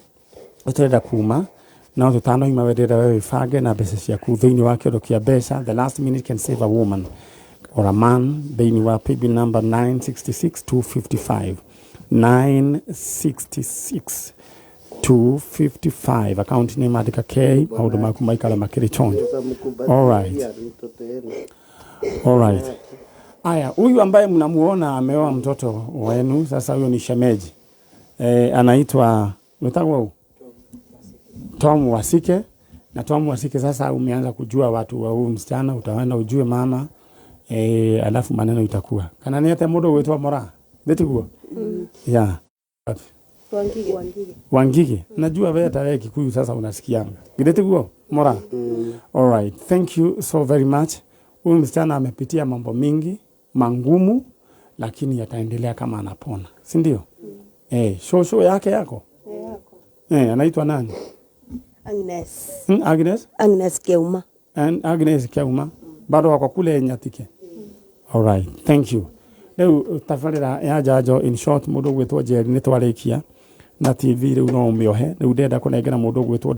tũrenda kuma no tũtanoima wendera wewe wĩbange na mbeca ciaku thĩinĩ wa kĩondo kĩa mbeca. The last minute can save a woman or a man thĩinĩ wa paybill number 966255 966 255 account name andĩka K maũndũ maku maikara makĩrĩ chonjo. All right. All right. Aya, huyu ambaye mnamuona ameoa mtoto wenu sasa, huyo ni shemeji. Anaitwa mtagwa Tom Wasike na Tom Wasike, sasa umeanza kujua watu wa huyu msichana, utaenda ujue mama alafu maneno itakuwa kana ni ate mundu gwitwa Mora nditiguo yeah. Wangige najua wewe hata wewe Kikuyu sasa unasikianga githitiguo Mora. All right, thank you so very much. Huyu msichana amepitia mambo mingi mangumu, lakini yataendelea kama anapona, si ndio? Shosho yake yako anaitwa nani? Agnes. Agnes? Agnes Keuma. And Agnes Keuma bado wako kule Nyatike. All right, thank you. Rĩu tabarĩra ya njanjo in short, mũndũ ũgwĩtwo Njeri nĩ twarĩkia na TV rĩu no ũmĩohe. Rĩu ndĩrenda kũnengera mũndũ ũgwĩtwo